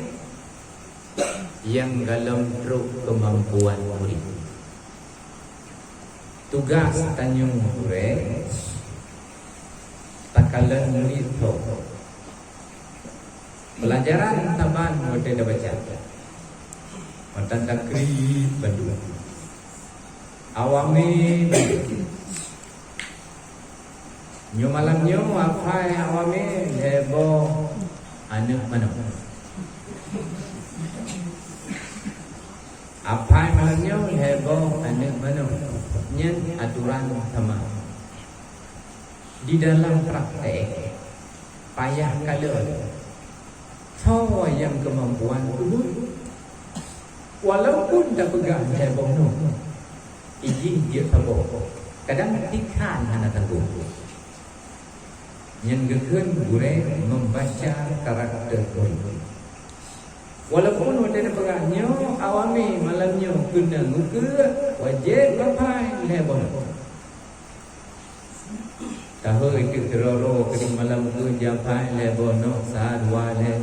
nyang golom trok keumampuan murit. Tugaih tanyoe gurée takalon murit tho. Peulajaran saban watée tabaca, matan takrib bandum, awamé bandum. Nyoe malam nyoe apai awamé lhée boh aneuëk manok. Apai malam nyoe lhée boh aneuëk manok. Nyan atoran sama. Di dalam praktek, payah kalon soe nyang keumampuan ulôn. Walaupun tapeugah lhée boh nyoe, ijih jeuet saboh, kadang tikhan hana tanggong. Nyan geukheun gurée membaca karakter murit. Walaupun watée tapeugah nyoe awamé malam nyoe keuneuk ngukeuek, wajéb apai lhée boh nyoe. Tahôi teuk keudroe-droe keudéh malam keu japai lhée boh nyoe sa dua lhée.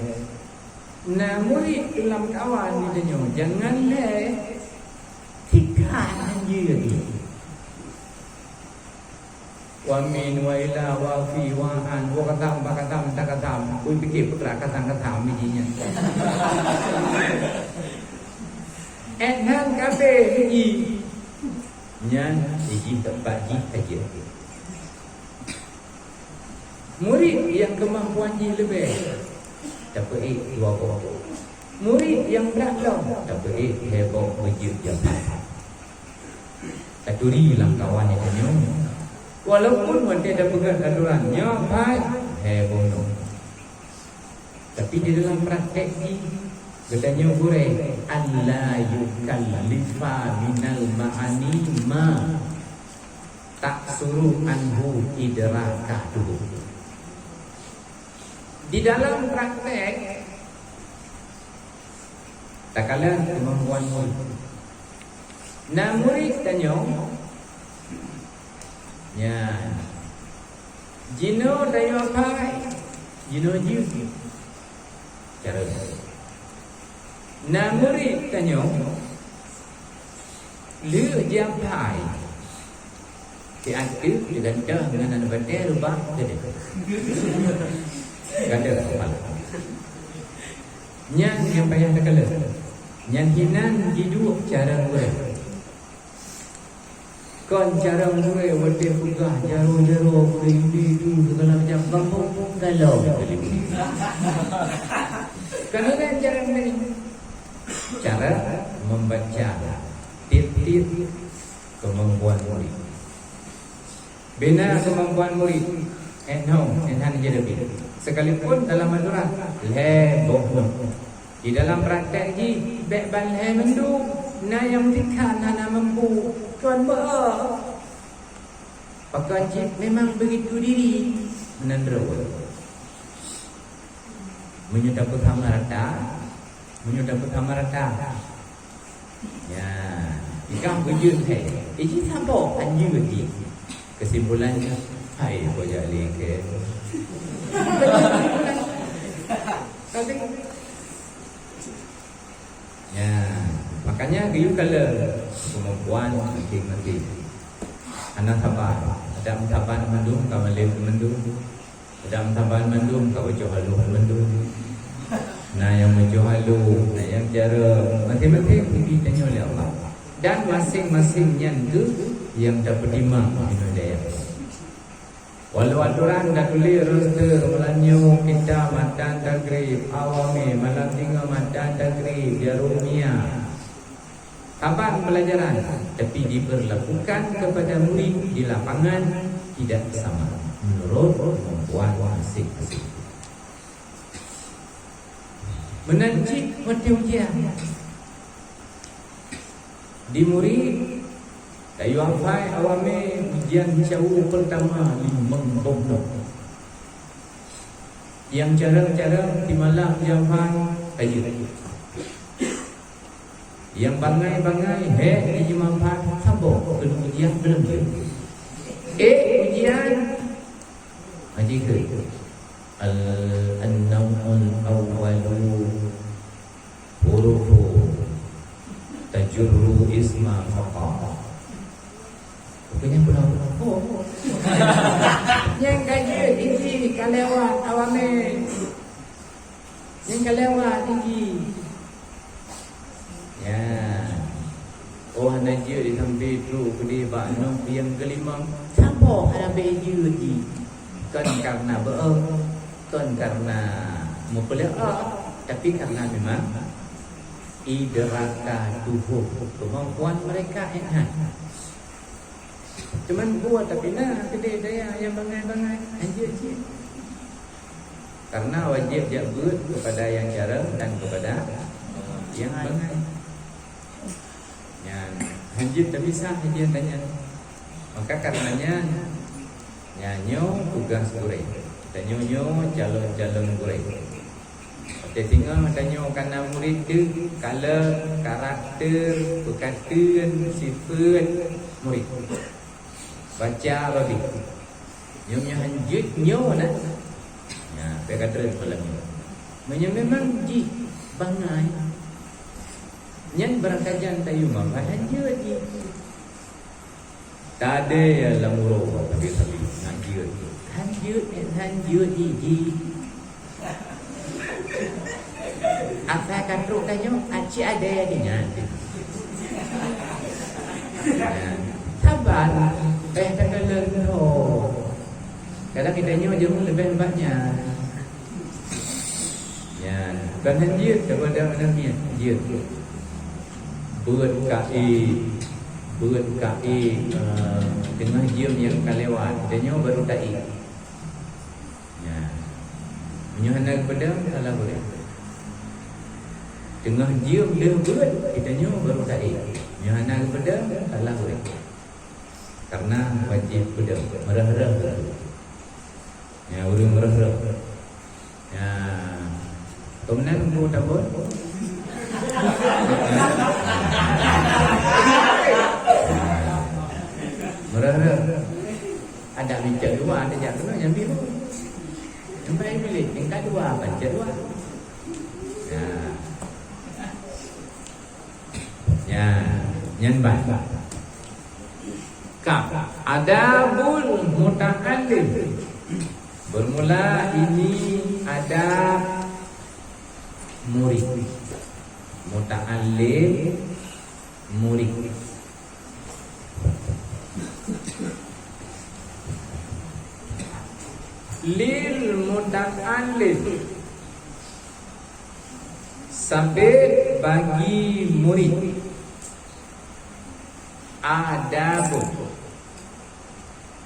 Na murit lam kawan geutanyoe jangan lhée, tikhan hanjeuet. Wa min wa ila wa fi wa an, wa katam, ba katam, ta katam. Ui pike putra katam-katam ni nyan. Eh, nyan kabeh ni. Nyan jih teumpat jih saja. Murit nyang keumampuan jih leubeh, tapeuék dua boh. Murit nyang brat lom, tapeuék lhée boh beujeuet japai. Taturi lam kawan nyoe tanyoe. Walaupun watée tapeugah atoran nyoe pat, lhée boh nyoe. Tapi di dalam praktek jih, geutanyoe gurée, "Alla yukallifa minal ma'ani ma taksuru anhu idrakatuhu." Di dalam praktek, takalon kemampuan murit. Na murit tanyoe, nyan, jinoe tanyoe apai, jinoe jeuet. Cara. Na murit tanyoe, lheueh jiapai, Siat teuk digantong ngon aneuk batèe reubah keudeh. Gata kepala. Nyan nyang payah takalon. Nyan hinan jiduek carông gurèe. Kon carông gurèe watèe peugah jaroe-jaroe gurèe Yahudi tu segala macam gampông-gampông galom. Kon hana carông laén. Cara membaca tiep-tiep kemampuan murid. Bina kemampuan murid, eh, no, eh, hana jadi. Sekalipun dalam aturan, lhèe boh no. Di dalam praktek jih, bèk ban lhèe mandum, na nyang meutika hana mampu, kon beu. Pakon cit memang begitu diri, meunan droe. Meunyoe tapeuhama rata, meunyoe tapeuhama rata. Ya, ikam beujeuet hai. Iji saboh anjeut jih. Kesimpulannya, hai bojak lingke. Tapi, ya, makanya geuyue kalon kemampuan maséng-maséng. Hana saban, adak meusaban mandum ka malém mandum. Adak meusaban mandum ka bacoe haloh mandum. Na nyang bacoe haloh, na nyang cara, maséng-maséng teubi tanyoe lé Allah. Dan maséng-maséng nyan kheueh nyang tapeutimang inoe dayah. Walau aturan tatuléh roster malam nyoe kita matan tagrib, awame malam singoh matan tagrib, jaroe mia. Saban pelajaran, tapi diberlakukan kepada murid di lapangan tidak sama menurut kemampuan masing-masing. Meunan cit watèe ujian. Di murid, tayue hafai awame ujian cawo pertama limong boh nyoe. Nyang carông-carông di malam nyang hafai tayue. Nyang bangai-bangai hèk jijimeupat saboh keuneuk ujian beuleumiyeuh. Eh, ujian. Haji keu. Al-, an-nau'ul awwalu hurufu tajurru isma faqa. Rupanya pula, oh. Nyang ka jeuet iji ka lewat awame. Nyang ka lewat iji. Ya. Oh, hana jeuet di sampai trok keudeh bak nyoe nyang keulimong. Saboh hana bèk jeuet jih. Kon karena beu'öng, kon karena meupeuleu'öh, tapi karena memang idraka tubuh, kemampuan mereka enhance. Cuman buat tapi na keudeh dayah nyang bangai-bangai, hanjeuet cit. Karena wajéb jak beuet kepada nyang carông dan kepada nyang bangai. Nyan, hanjeuet teumisah hanjeuet tanyan. Maka karenanya, nyan nyoe tugas gurèe. Tanyoe nyoe calon-calon gurèe. Watèe singoh tanyoe kana murit teuh, kalon karakter, peukateuen, sifeuet murit. Baca babi. Nyoe meunyoe hanjeuet nyoe na. Nyan, bèk ka treun malam nyoe. Meunyoe memang jih bangai, nyan beurangkajan tayue meu'ah hanjeuet jih. Tadé lam uroe sabe-sabe hanjeuet. Hanjeuet, hanjeuet jih. Asai ka trok tanyoe, aci ada di nyan. Saban, eh, takalon ho. Kadang kita nyoe jeuet leubeh banyak. Nyan, bukan hanjeuet daripada mana miet, jeuet. Beuet ka ék, beuet ka ék, eh, teungoh jeuem nyang ka lewat, tanyoe baru ta ék. Nyan. Meunyoe hana geupeudong, salah gurèe. Teungoh jeuem deuh beuet, geutanyoe baru ta ék. Meunyoe hana geupeudong, salah gurèe. Karena wajéb peudong, meureuh-reuh. Nyan, ureueng meureuh-reuh. Nyan. Keumeunang bu tabot. Meureuh-reuh. Ada minta dua, ada jak kena nyambi bu. Sampai bilik tingkat dua, baca dua. Ya. Ya, nyan bah. Ka, adabul muta'allim. Bermula ini adab murid. Muta'allim, murid. Lil muta'allim, sabit bagi murid. Adabun,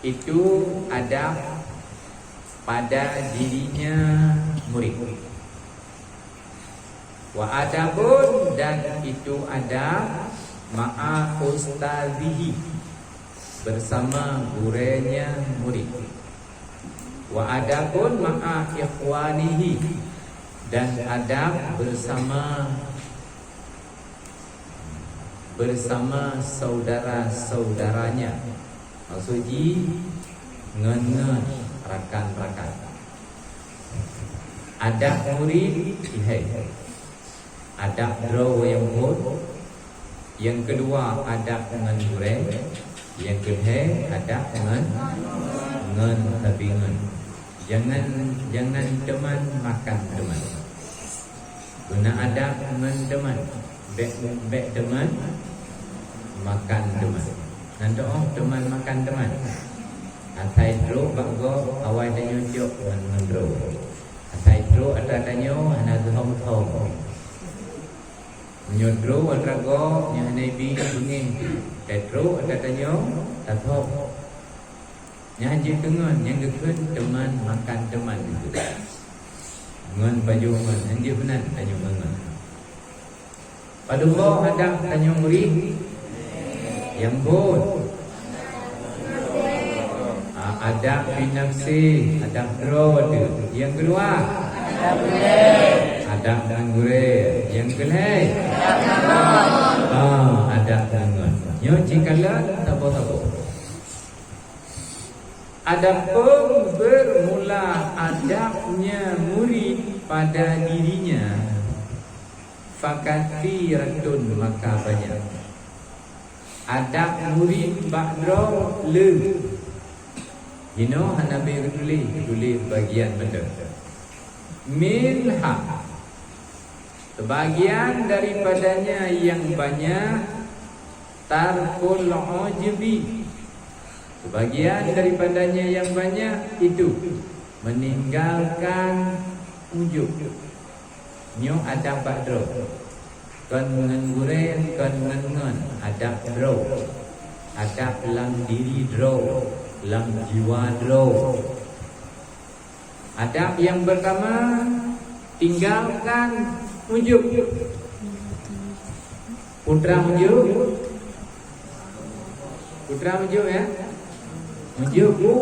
itu adab pada dirinya murid. Wa adabun, dan itu adab ma'a ustazihi, bersama gurenya murid. Wa adabun ma'a ikhwanihi, dan adab bersama bersama saudara-saudaranya. Maksud jih ngon-ngon rakan-rakan. Adab murid lhèe. Adab droe nyang phôn. Nyang keudua adab ngon gurèe. Nyang keulhèe adab ngon, ngon tabingon. Jangan, jangan teman makan teman. Guna adab ngon teman. Bèk, bèk teman makan teman. Nan teu'oh teman makan teman. Asai trok bak gob awai tanyoe cok ngon, ngon droe. Asai trok atra tanyoe hana geuhom-hom. Meunyoe trok atra gob nyoe hana ibi beungéh. Asai trok atra tanyoe tathop. Nyan jeuet keu ngon, nyang geukheun teman makan teman. Ngon pajoh ngon, nyan jeuet meunan tanyoe ngon. Padum boh adab tanyoe murit? Nyang phôn. Ah, adab fi nafsi, adab droe teuh. Nyang keudua? Adab ngon gurèe. Nyang keulhèe? Ah, adab ngon. Nyoe cit kalon saboh-saboh. Adapun bermula adabnya murid pada dirinya, fakathiratun, maka banyak. Adab murid bak droe le. Jinoe hana beu geutuléh, geutuléh bagian mantong. Minha, sebagian daripadanya yang banyak, tarkul ujubi. Sebagian daripadanya yang banyak itu meninggalkan ujub. Nyoe adab bak droe. Kon ngon gurèe, kon ngon ngon. Adab droe. Adab lam diri droe, lam jiwa droe. Adab yang pertama, tinggalkan ujub. Putra ujub. Putra ujub, ya. Ujub bu.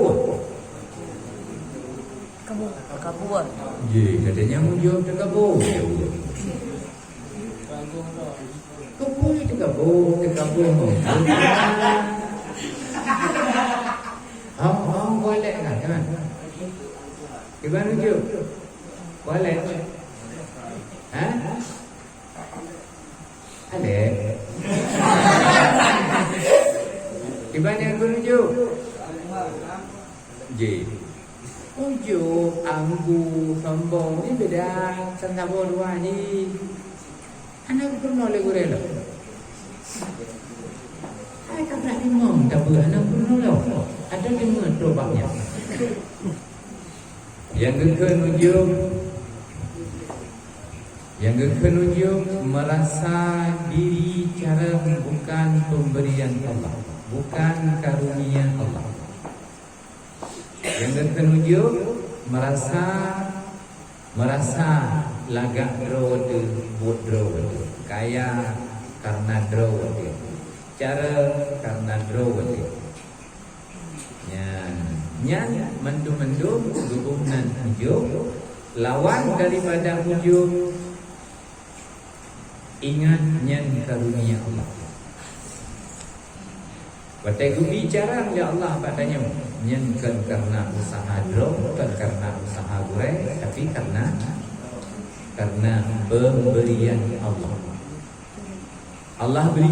Kabur, kabur. Ye, katanya ujub teukabur. Kabur teukabur, teukabur. Hong, hong, boleh kan, kan? Kiban ujub. Boleh. Ha? Alek. Kiban nyang ujub? Ji. Ujub, anggu, sombong ni beda. Saboh dua ni. Hana geupeureunoe lé gurèe lom. Hai ka brat imum tapeue hana geupeureunoe lom. Ada deungoe trok bak nyan. Nyang geukheun ujub, nyang geukheun ujub merasa diri carông bukan pemberian Allah, bukan karunia Allah. Nyang geukheun ujub merasa, merasa lagak droe teuh, buet droe teuh, kaya karena droe teuh, carông karena droe teuh. Nyan, nyan mandum-mandum geuboh nan ujub, lawan daripada ujub, ingat nyan karunia Allah. Watèe geubi carông lé Allah bak tanyoe, nyan kon karena usaha droe, kon karena usaha gurèe, tapi karena, karena pemberian Allah. Allah bri.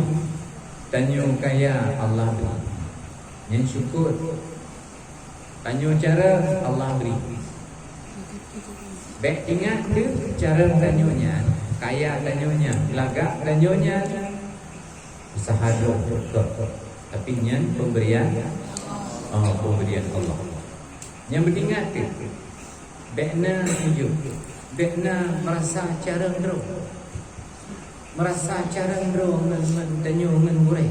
Tanyoe kaya, Allah bri. Nyan syukur. Tanyoe cara Allah bri. Bèk ingat teuh cara tanyoe nyan, kaya tanyoe nyan, lagak tanyoe nyan, usaha droe teuh. Tapi nyan pemberian, oh, pemberian Allah. Nyan beuingat teuh. Bèk na tunjuk. Bèk na merasa cara droe. Merasa cara droe ngon, ngon tanyoe ngon gurèe.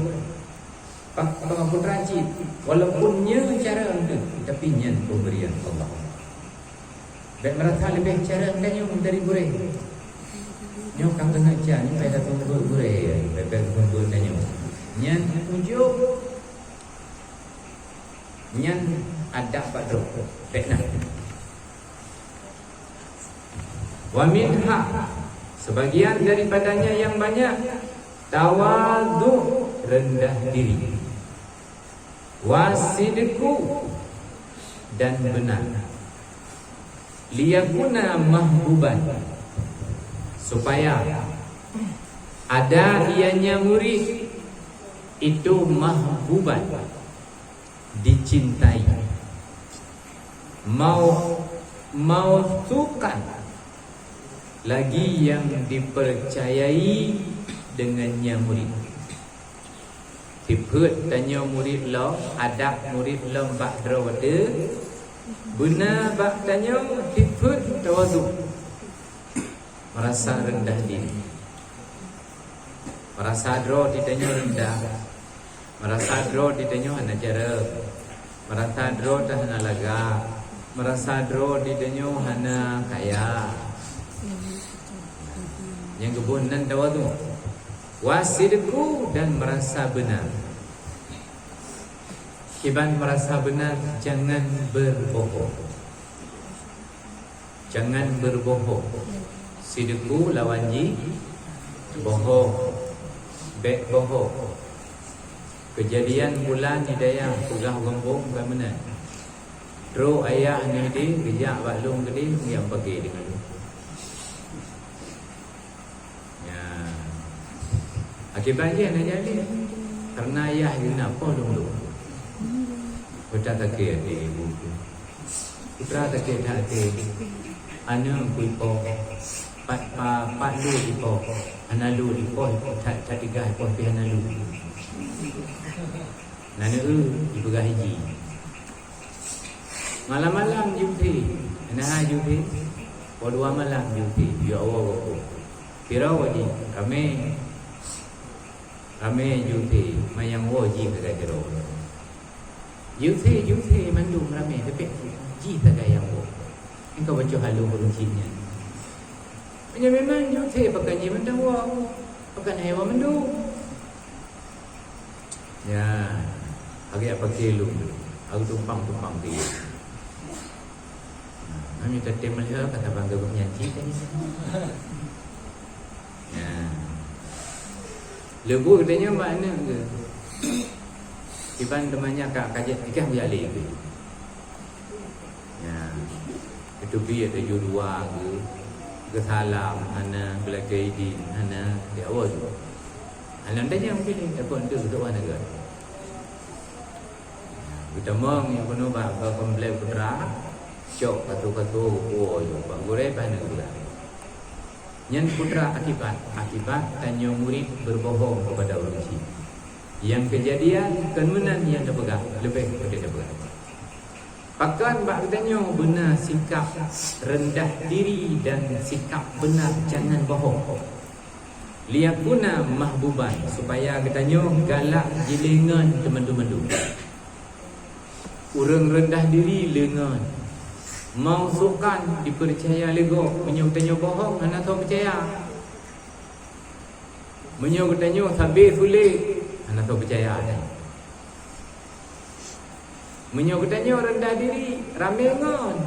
Pak, Pak Putra cit, walaupun nyoe cara teuh, tapi nyan pemberian Allah. Bèk merasa leubeh cara tanyoe dari gurèe. Nyoe ka keuneuk cit, nyoe bèk teupeue gurèe, bèk, bèk teupeue tanyoe. Nyan ujông, nyan adab bak droe. Bèk na. Wa minha, sebagian daripadanya yang banyak, tawadhu, rendah diri, wasidqu, dan benar, liyakuna mahbuban, supaya ada ianya murid itu mahbuban, dicintai, mau, mausukan, lagi yang dipercayai dengannya murid. Sifeuet tanyoe murid lom, adab murid lom bak droe teuh, beuna bak tanyoe sifeuet tawadhu, merasa rendah diri. Merasa droe di tanyoe rendah. Merasa droe di tanyoe hana cara. Merasa droe teuh hana lagak. Merasa droe di tanyoe hana kaya. Nyang geuboh nan tawadhu. Wasidqu, dan merasa benar. Kiban merasa benar, jangan berbohong. Jangan berbohong. Sidqu lawan jih bohong. Bèk bohong. Keujadian bulan di dayah peugah gombong ka meunan. Trok ayah neuh di geujak bak lôn keudeh, nyang paké deungon lôn. Ya. Akibat jih na jadi. Karena ayah geuh na poh lôn-lôn. Putra takée até ibu. Putra takée that até. Aneuk ku ipoh. Pat, pa, pat lu ipoh. Hana lu ipoh, ipoh that, that tigah ipoh pih hana lu. Na neu ipeugah iji. Malam-malam jeuet thé. Nah, jeuet thé. Poh dua malam jeuet thé. Ya Allah, Bapak. Pira wajib ramé. Ramé jeuet thé. Manyang woe jih sagai jaroe. Jeuet thé, jeuet thé mandum ramé, tapi jih sagai nyang woe. Engkau baca halu ureueng cit nyan. Meunyoe memang jeuet thé, pakon jih mantong woe. Pakon hai woe mandum. Ya, agak pakai lu. Aku tumpang-tumpang dia. Nah, kami tetap melihat kata bangga nyan cit tadi. Ya. Lebu katanya makna ke? Iban temannya kak kajet tiga bulan lagi. Ya. Itu biar tujuh dua ke, ke salam hana, belakang idin hana, di awal tu. Alam tanya mungkin ni, takut tu ketua negara. Geutamong nyang keunoe bak, bak komplek putra, cok katu-katu geupuwoe yoh bak gurée, bah na geupeugah. Nyan putra akibat, akibat tanyoe murit berbohong kepada ureueng chik. Nyang keujadian kon meunan nyang tapeugah, leubeh geupeugah. Pakon bak geutanyoe beuna sikap rendah diri dan sikap beuna jangan bohong. Liyakuna mahbuban, supaya geutanyoe galak jilengon teumandum-mandum. Ureueng rendah diri lengon. Mausukan dipeucaya lé gob, meunyoe geutanyoe bohong hana soe peucaya. Meunyoe geutanyoe sabe sulet hana soe peucaya. Meunyoe geutanyoe rendah diri, ramé ngon.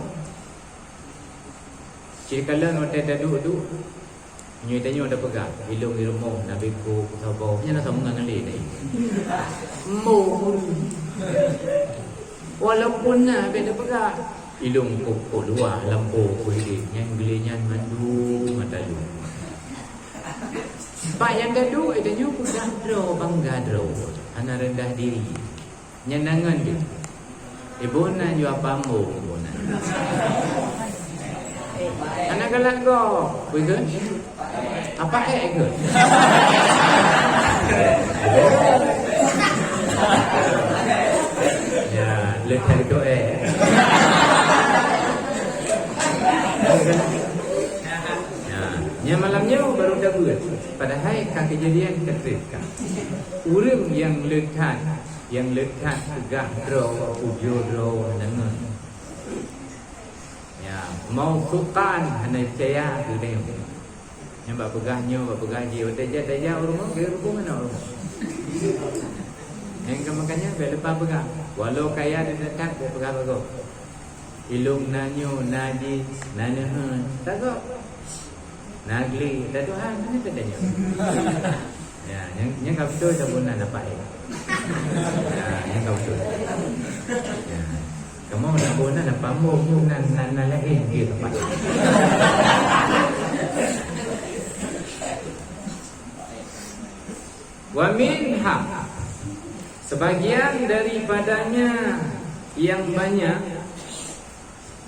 Cit kalon watée taduek-duek, nyoe tanyoe tapeugah, ilong di rumoh, na beko, saboh, nyan na sama ngon lé tadi. Mo. Walaupun na bèk tapeugah, ilong kok, kok luwah, lampôh, kok idéh, nyan geulé nyan mandum mata lôn. Bak nyang taduek, tanyoe peugah droe, bangga droe, hana rendah diri. Nyan na ngon jih. Ibu na jua pambo ibu na. Anak galak go, betul? Apa eh ikut? Ya, lekat itu eh. Ya, nya malam nyoe baru dapat. Padahai ka kejadian ka trép ka. Ureueng nyang le that, nyang le that peugah droe, ujoe droe deungon. Ya, mausukan hana peucaya keu nyoe. Nyang bak peugah nyoe, bak peugah jih, watèe jak tajak ureueng, geureubeuen aneuk ureueng. Nyang keu makanya bèk leupah peugah. Walau kaya dan that, bèk peugah bagoe. Ilong na nyoe, na jih, na neuheun, tagoe. Na glé, ta Tuhan, hana teudeungoe. Ya, nyang, nyang ka beutôi saboh na dapat. Ya, nyang ka beutôi. Ya. Kamoe na boh na, na pambo, na, na, na laén dia dapat. Wa minha, sebagian daripadanya yang banyak,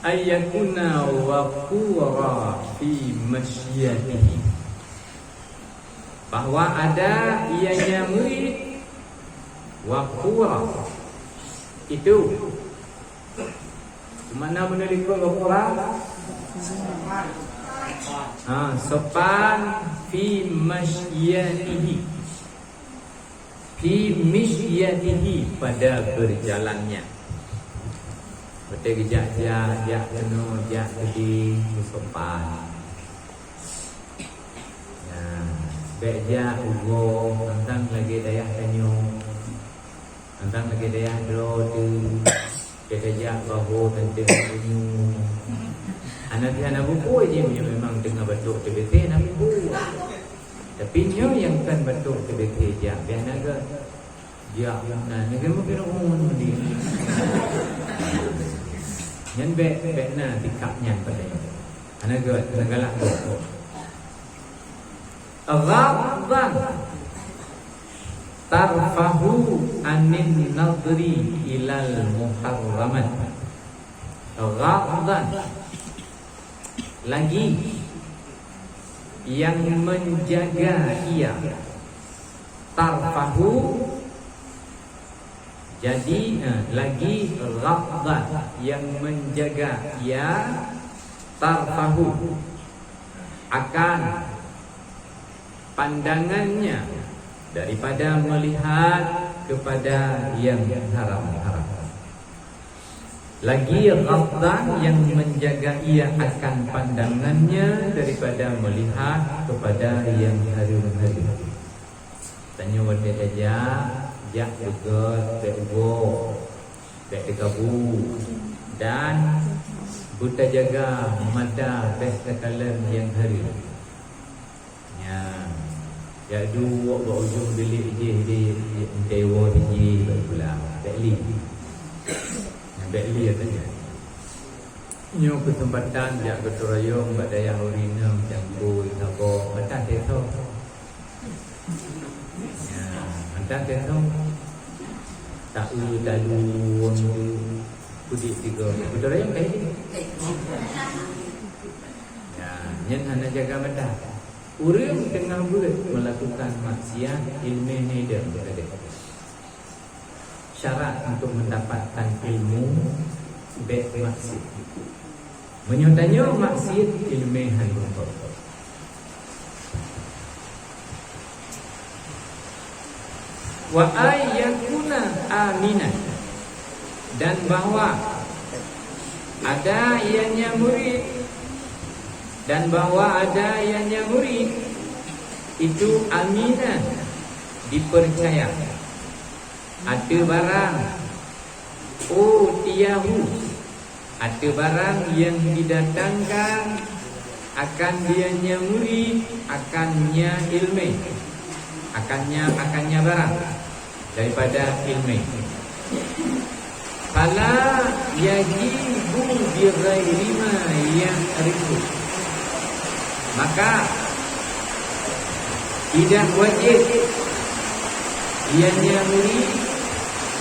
ayyakuna waqura fi masyiyatihi, bahwa ada ianya murid waqura, itu Makna meunyoe likot gapura? Ha, sopan fi masyiyatihi. Fi masyiyatihi, pada berjalannya. Beutôi geujak-jak, jak keunoe, jak keudeh, sopan. Nah, bèk jak ugoe, tantang lagèe dayah tanyoe. Tantang lagèe dayah droe teuh, gata jak baho teuntèe meunyoe. Hana pih hana bukui jih, meunyoe memang teungoh batuk T B C hana bukui. Tapi nyoe nyang kon batuk T B C jak, pih hana gèt. Jak na, nyan geuh meukeureueng dia. Nyan bèk, bèk na sikap nyan padahai. Hana gèt, hana galak gèt. Ghaddan tarfahu anin nadri ilal muharramat. Ghaddan, lagi, yang menjaga ia. Tarfahu, jadi, eh, lagi, ghaddan, yang menjaga ia, tarfahu, akan pandangannya daripada melihat kepada yang haram-haram. Lagi ghaddan, yang menjaga ia akan pandangannya daripada melihat kepada yang haram-haram. Tanyoe watèe tajak, jak beugèt, bèk ugoe, bèk teukabu, dan beutajaga mata bèk takalon nyang hareuem. Nyan, jak duek bak ujong bilék jih di, di, di, di, di, bak pulang. Bèk li. Nyan, bèk li katanya. Nyoe keuseumpatan jak gotong royong bak dayah ureueng inong, Cangkui, Saboh, mantong teuh. Ya, mantong teuh. Taeu, talu, wong tu, kudik tiga. Gotong royong kayak ni. Ya, nyan hana jaga mata. Ureueng teungoh beuet meulakukan maksiat, ileumèe nyan idong teuh. Syarat untuk mendapatkan ilmu, bèk maksiat. Meunyoe tanyoe maksiat, ileumèe hana meukeureueng. Wa ay yakuna aminan, dan bahwa ada ianya murid, dan bahwa ada ianya murid itu aminan, dipercaya. Ateueh barang utiyahu, ateueh barang nyang didatangkan akan ianya murid, akan nya ileumèe, akan nya, akan nya barang daripada ileumèe. Fala yajibu bi ghairi ma ya'rifu. Maka tidak wajib ianya murid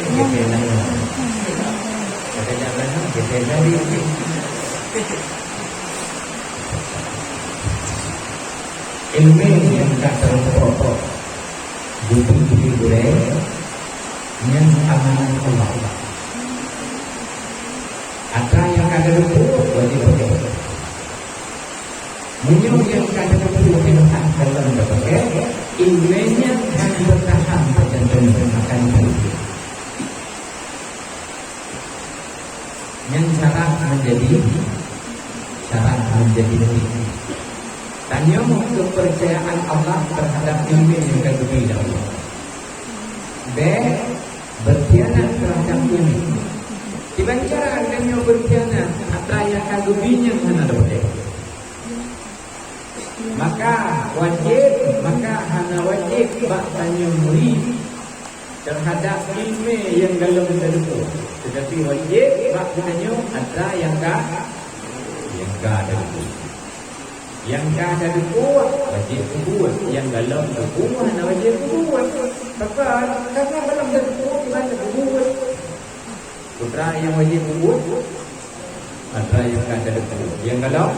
Gét geutanyoe. Kadang-kadang geutanyoe. Ilmu nyang ka teurumpok di gurée, nyan amanah Allah. Atra nyang ka teurumpok wajéb pakai. Meunyoe nyang ka teurumpok nyang hana lom tapakai, ilmu nyan hana beutahan bak jantung, akan teurumpok. Nyan syarat menjadi, syarat menjadi nabi. Tanyoe kepercayaan Allah terhadap ilmu nyang ka geubri lé Allah. Bék berkhianat terhadap ilmu. Kiban cara tanyoe berkhianat atra nyang ka geubri nyang hana leubeh. Maka wajéb, maka hana wajéb bak tanyoe murit terhadap ilmu nyang golom teudeungoe. Teutapi wajéb bak geutanyoe atra nyang ka, nyang ka teudeungoe. Nyang ka teudeungoe wajéb peubuet, nyang golom teudeungoe hana wajéb peubuet. Pakon? Karena golom teudeungoe kiban peubuet. Peue nyang wajéb peubuet? Atra nyang ka teudeungoe. Nyang golom?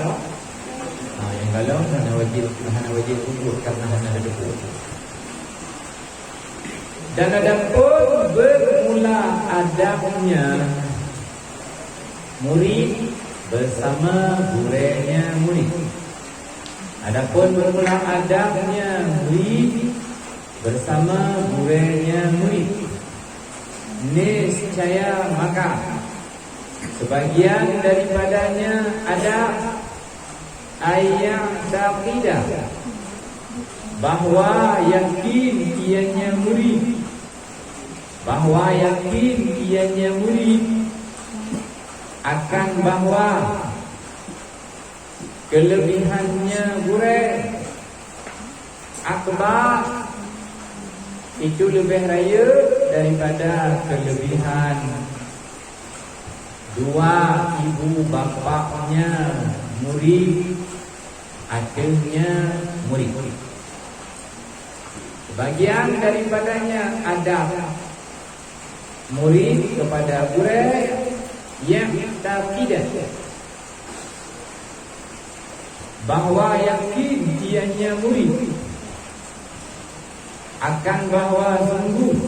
Ha, nyang golom hana wajéb, hana wajéb peubuet karena hana teudeungoe. Dan adapun bermula adabnya murid bersama gurenya murid. Adapun bermula adabnya murid bersama gurenya murid, niscaya maka sebagian daripadanya adab, ayat taqidah, bahwa yakin ianya murid, bahwa yakin ianya murid akan bahwa kelebihannya gurée akbar, itu lebih rayeuk daripada kelebihan dua ibu bapaknya murid, ateuhnya murid. Sebagian daripadanya adab murid kepada gurée, yang taqidah, bahwa yakin ianya murid akan bahwa sungguh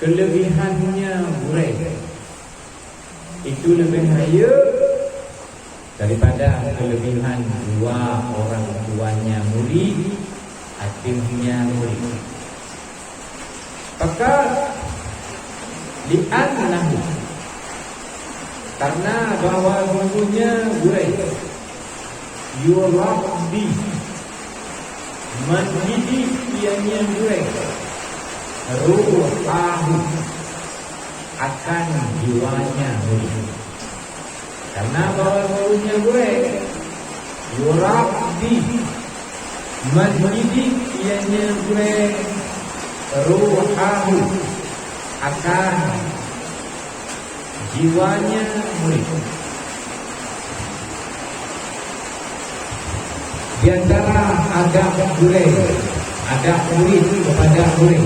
kelebihannya gurée itu lebih rayeuk daripada kelebihan dua orang tuanya murid, ateuhnya murid. Maka, li'annahu, karena bahwasanya gurée, yurabbi, mendidik ianya gurée, ruhahu, akan jiwanya murid. Karena bahwasanya gurée, yurabbi, mendidik ianya gurée, ruhahu, akan jiwanya murid. Di antara adab gurée, adab murid kepada gurée,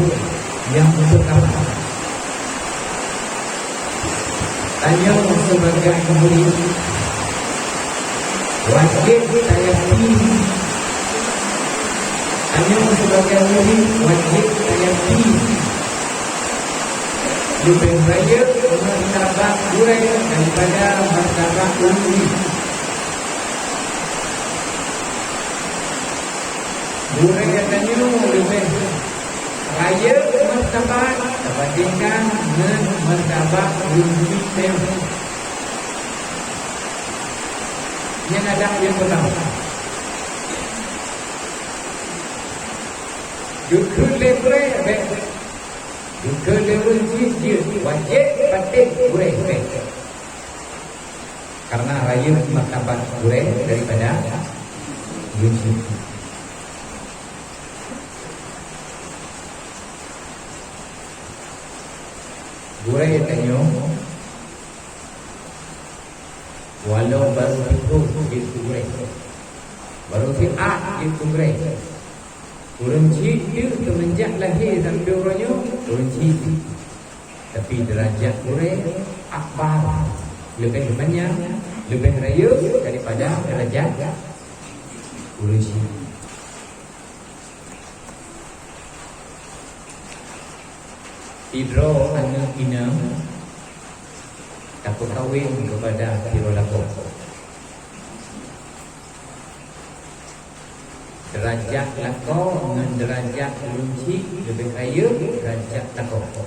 yang pertama, tanyoe sebagai murid wajéb tayaki. Tanyoe sebagai murid wajéb tayaki leubeh rayeuk martabat gurée daripada martabat ureuëng. Gurée tanyoe leubeh rayeuk martabat tabandingkan ngon martabat ureuëng. Nyan adab nyang peurtama. Geukheun lé gurée bék, geukheun lé ureuëng jeuet, wajéb patéh gurée bék. Karena rayeuk martabat gurée daripada ureuëng jeuet. Gurée tanyoe, walau barô siploh jeuet keu gurée, barô siat jeuet keu gurée, ureuëng jeuet teuh seumenjak lahé sampoe uroe nyoe ureuëng jeuet. Tapi derajat gurée akbar, leubeh manyang, leubeh rayeuk daripada derajat ureuëng jeuet. Sidroe aneuëk inong tapeukawen keupada sidroe lakoe. Derajat lakoe ngon derajat ureuëng jeuet leubeh rayeuk derajat lakoe.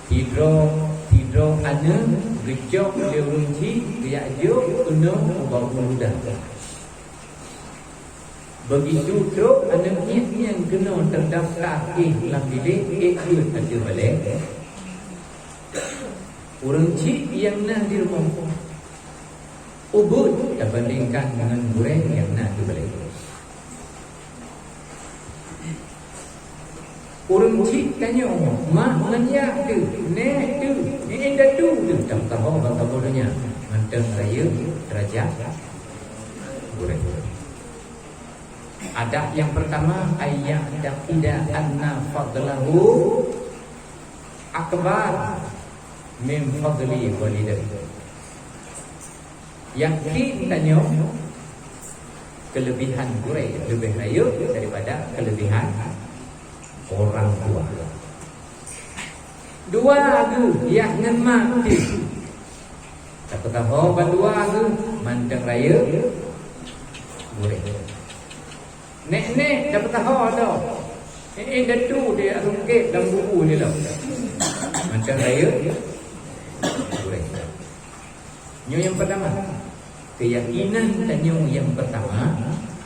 Sidroe, sidroe aneuëk geucok lé ureuëng jeuet geujak jok keunoe ubak uludan. Begitu trok aneuëk nyan keunoe teudaftar éh lam bilék, ék jeuet ateueh balée, ureuëng jeuet nyang na di rumoh ubit tabandingkan ngon gurée nyang na di balée. Ureuëng jeuet tanyoe, mak ngon yah teuh, nék teuh, ngon indatu teuh, tapeutaho ban saboh donya, mantong rayeuk derajat gurée. Adab nyang peurtama, ayya'taqida anna fadlahu akbar min fadli walidayhi. Yakin tanyoe keuleubihan gurée leubeh rayeuk daripada keuleubihan orang tua. Dua geuh, yah ngon mak teuh. Tapeutaho ban dua geuh mantong rayeuk gurée. Nék-nék tapeutaho lom. Eh, eh, datu di rungkét lam buku ni lom. Mantong rayeuk gurée. Nyoe nyang peurtama. Keuyakinan tanyoe nyang peurtama,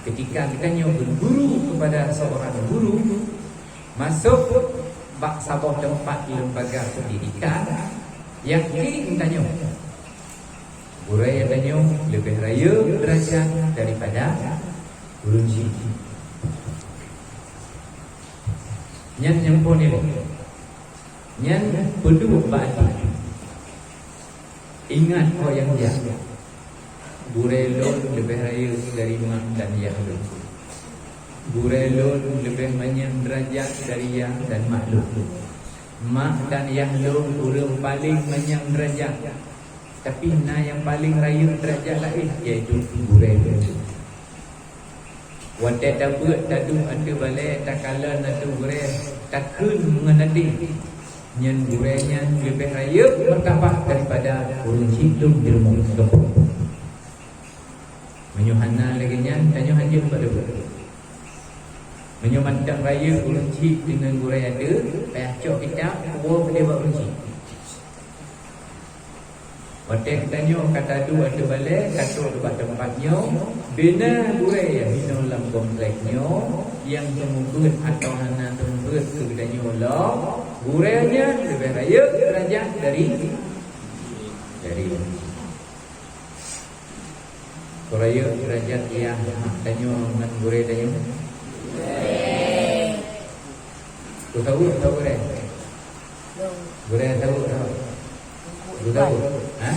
ketika geutanyoe beuguru kepada seorang guru, masôk bak saboh teumpat lembaga pendidikan, yakin tanyoe gurée tanyoe leubeh rayeuk derajat daripada ureuëng jih. Nyan nyang phôn ilée. Nyan peuduek bak até. Ingat ho nyang jak. Gurée lôn leubeh rayeuk dari mak dan yah lôn. Gurée lôn leubeh manyang deurajat dari yah dan mak lôn. Mak dan yah lôn ureuëng paleng manyang deurajat. Tapi na nyang paleng rayeuk deurajat laén, yaitu gurée lôn. Watée tabeuet taduek ateueh balée, takalon ateueh gurée, takheun meungon até, nyan gurée nyan leubeh rayeuk martabat daripada ureuëng jih lôn di rumoh gampông. Meunyoe hana lagée nyan, tanyoe hanjeuet bak leubeh. Meunyoe mantong rayeuk ureueng chik deungon gurèe adoe, payah cok kitab, kuwoe keudeh bak ureueng chik. Watèe geutanyoe ka taduek ateueh balèe, ka trok bak teumpat nyoe, bina gurèe nyang hinoe lam komplek nyoe, nyang seumeubeuet atawa hana seumeubeuet keu geutanyoe lom, gurèe nyan leubeh rayeuk deurajat dari, dari ureueng chik. Soe rayeuk deurajat yah mak tanyoe ngon gurèe tanyoe? Soe saweue, soe gurèe? Gurèe saweue, saweue. Soe saweue? Ha?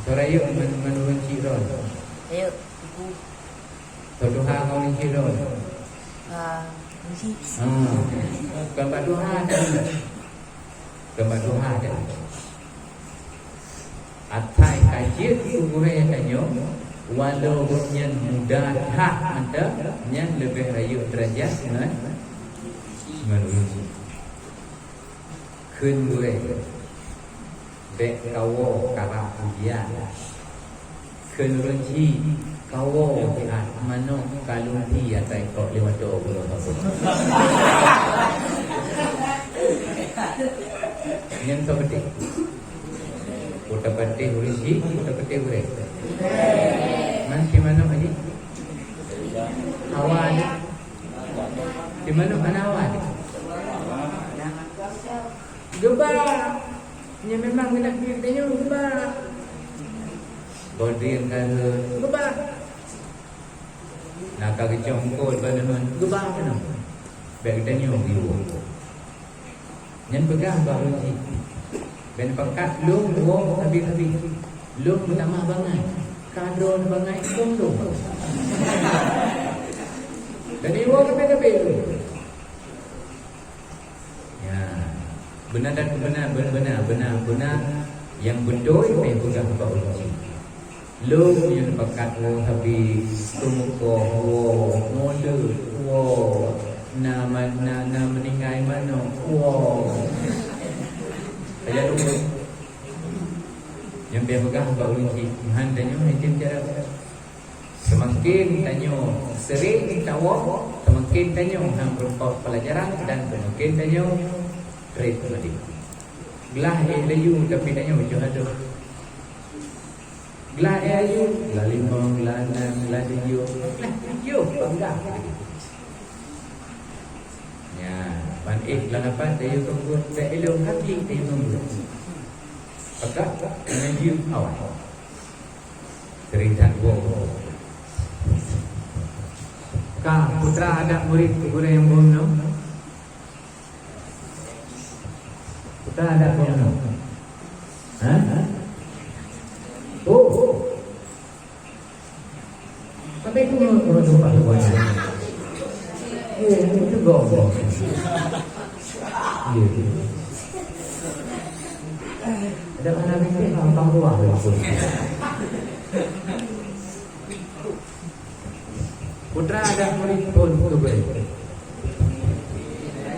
Soe rayeuk ngon, ngon ureueng chik droe? Soe tuha ngon ureueng chik droe? Ha. Kon bak tuha tadi. Kon bak tuha tadi. Asai ka jeuet keu gurèe tanyoe, walau gobnyan muda that mantong, nyan leubeh rayeuk deurajat ngon, ngon ureueng chik. Kheun gurèe, bèk kawoe karab ujian. Kheun ureueng chik, kawoe siat manok ka lôn phi asai kok lé mata bunoe saboh. Nyan soe peuteh? Peue tapeuteh ureueng chik, peue tapeuteh gurèe? Man phi manok aja? Hawa aja? Phi manok hana hawa aja? Geuba. Nyan memang geunak pih tanyoe geuba. Bodin ka geuba. Na ka geucok eungkôt bak deungon geuba keunoe. Bèk geutanyoe geuyue. Nyan peugah bak ureueng chik. Bèk neupakat lôn woe habéh-habéh. Lôn meutamah bangai. Ka droeneuh bangai lôn lôn. Dan iwoe leubeh-leubeh lôn. Ya, beuna dan beuna, beuna, beuna, beuna nyang beutôi pih peugah bak ureueng chik. Lôn nyang pakat woe habéh, teumeukoh woe, modeuet woe, na ma-, na, na meuninggai manok woe. Kaya lôn nyang pih peugah bak ureueng chik, han tanyoe item cara. Seumaken tanyoe seuréng tawoe, seumaken tanyoe han meurumpok peulajaran dan seumaken tanyoe trép meunan. Glah éh laju tapi tanyoe jeuet adoe. Glah éh laju, glah limong, glah nam, glah tujoh, glah tujoh bangga. Ya, ban éh glah lapan tanyoe tunggu bèk ilong kaki tanyoe tunggu. Peugah, meunyoe awai. Seuréng that woe. Ka, peue teuma adab murit keu gurèe nyang beumeunyoe? Peue teuma adab beumeunyoe? Ha? Oh. Tapi itu menurut, menurut Bapak Ibu. Eh, itu gong. Iya. Ada mana mikir gampang luar. Peue teuma adab murit phôn keu gurèe?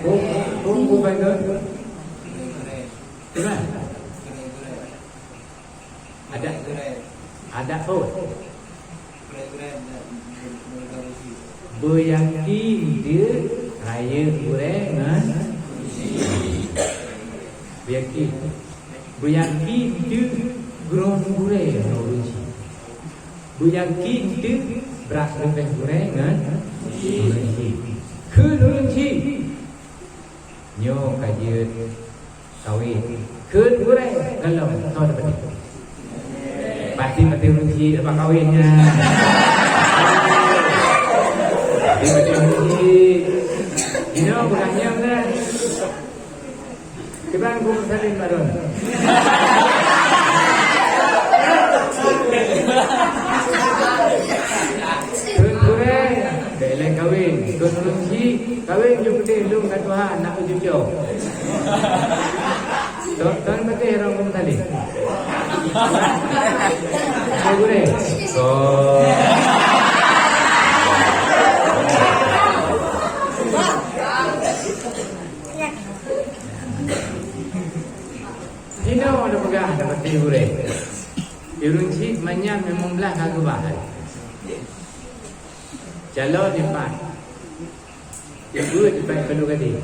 Phôn, phôn keu gurèe? Peue teuma? Adab, adab phôn. Beuyakin teuk rayeuk gurèe ngon. Beuyakin. Beuyakin teuk droe gurèe ngon ureueng chik. Beuyakin teuk brat leubeh gurèe ngon ureueng chik. Kheun ureueng chik, nyoe ka jeuet kawen. Kheun gurèe, gohlom, soe tapeuteh? Pasti patéh ureueng chik dapat kawen nyan. Pasti patéh ureueng chik. Jinoe peugah nyan kan. Kiban Guru Salim Baron. Kheun gurèe, bèk lé kawen. Kheun ureueng chik, kawen ju keudeh lôn ka tuha, nak cuco. Ton, ton beuteh rong Guru Salim. Kheun gurèe. Ton. Jinoe tapeugah dapat di gurèe. Ureueng chik manyam limong blah ka geuba. Calon nyoe pat. Jeuet beuet dipat Balo Gadeng.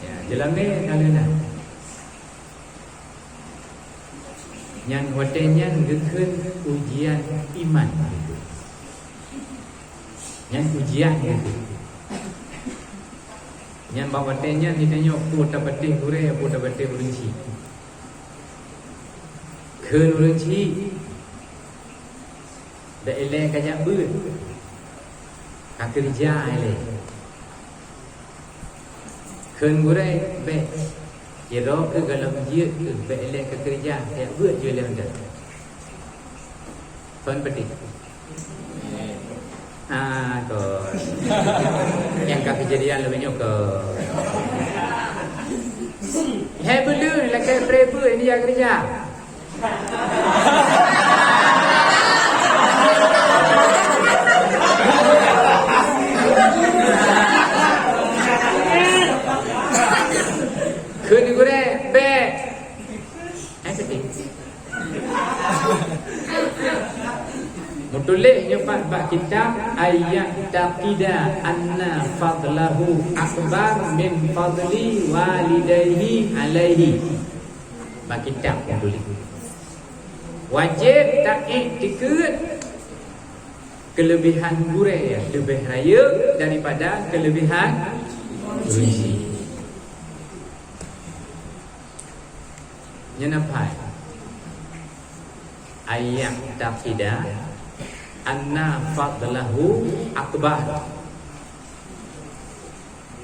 Ya, jeulamé ka lheueh na. Nyan watée nyan geukheun ujian iman. Nyan ujian geukheun. Nyan bak watée nyan geutanyoe peue tapatéh gurée, peue tapatéh ureuëng chik. Kheun ureuëng chik, bék ilée ka jak beuet, ka keureuja ilée. Kheun gurée, bék, sidroe keuh galom jeuet keuh, bék ilée ka keureuja, ka jak beuet jeuet ilée mantong. Kon peudeh. Ah, kon. Nyang ka keujadian leubeh nyoe kon. Hai beuleueh, lakée pré beuet, ini jak keureuja. Kheun gurée, bék. Hai peudeh. Meutuléh nyoe pat bak kitab, "Ayya'taqida anna fadlahu akbar min fadli walidaihi alaihi." Bak kitab meutuléh. Wajéb taiktikeuet keuleubihan gurée leubeh rayeuk daripada keuleubihan ureuëng chik. Nyan na phai. Ayya'taqida anna fadlahu akbar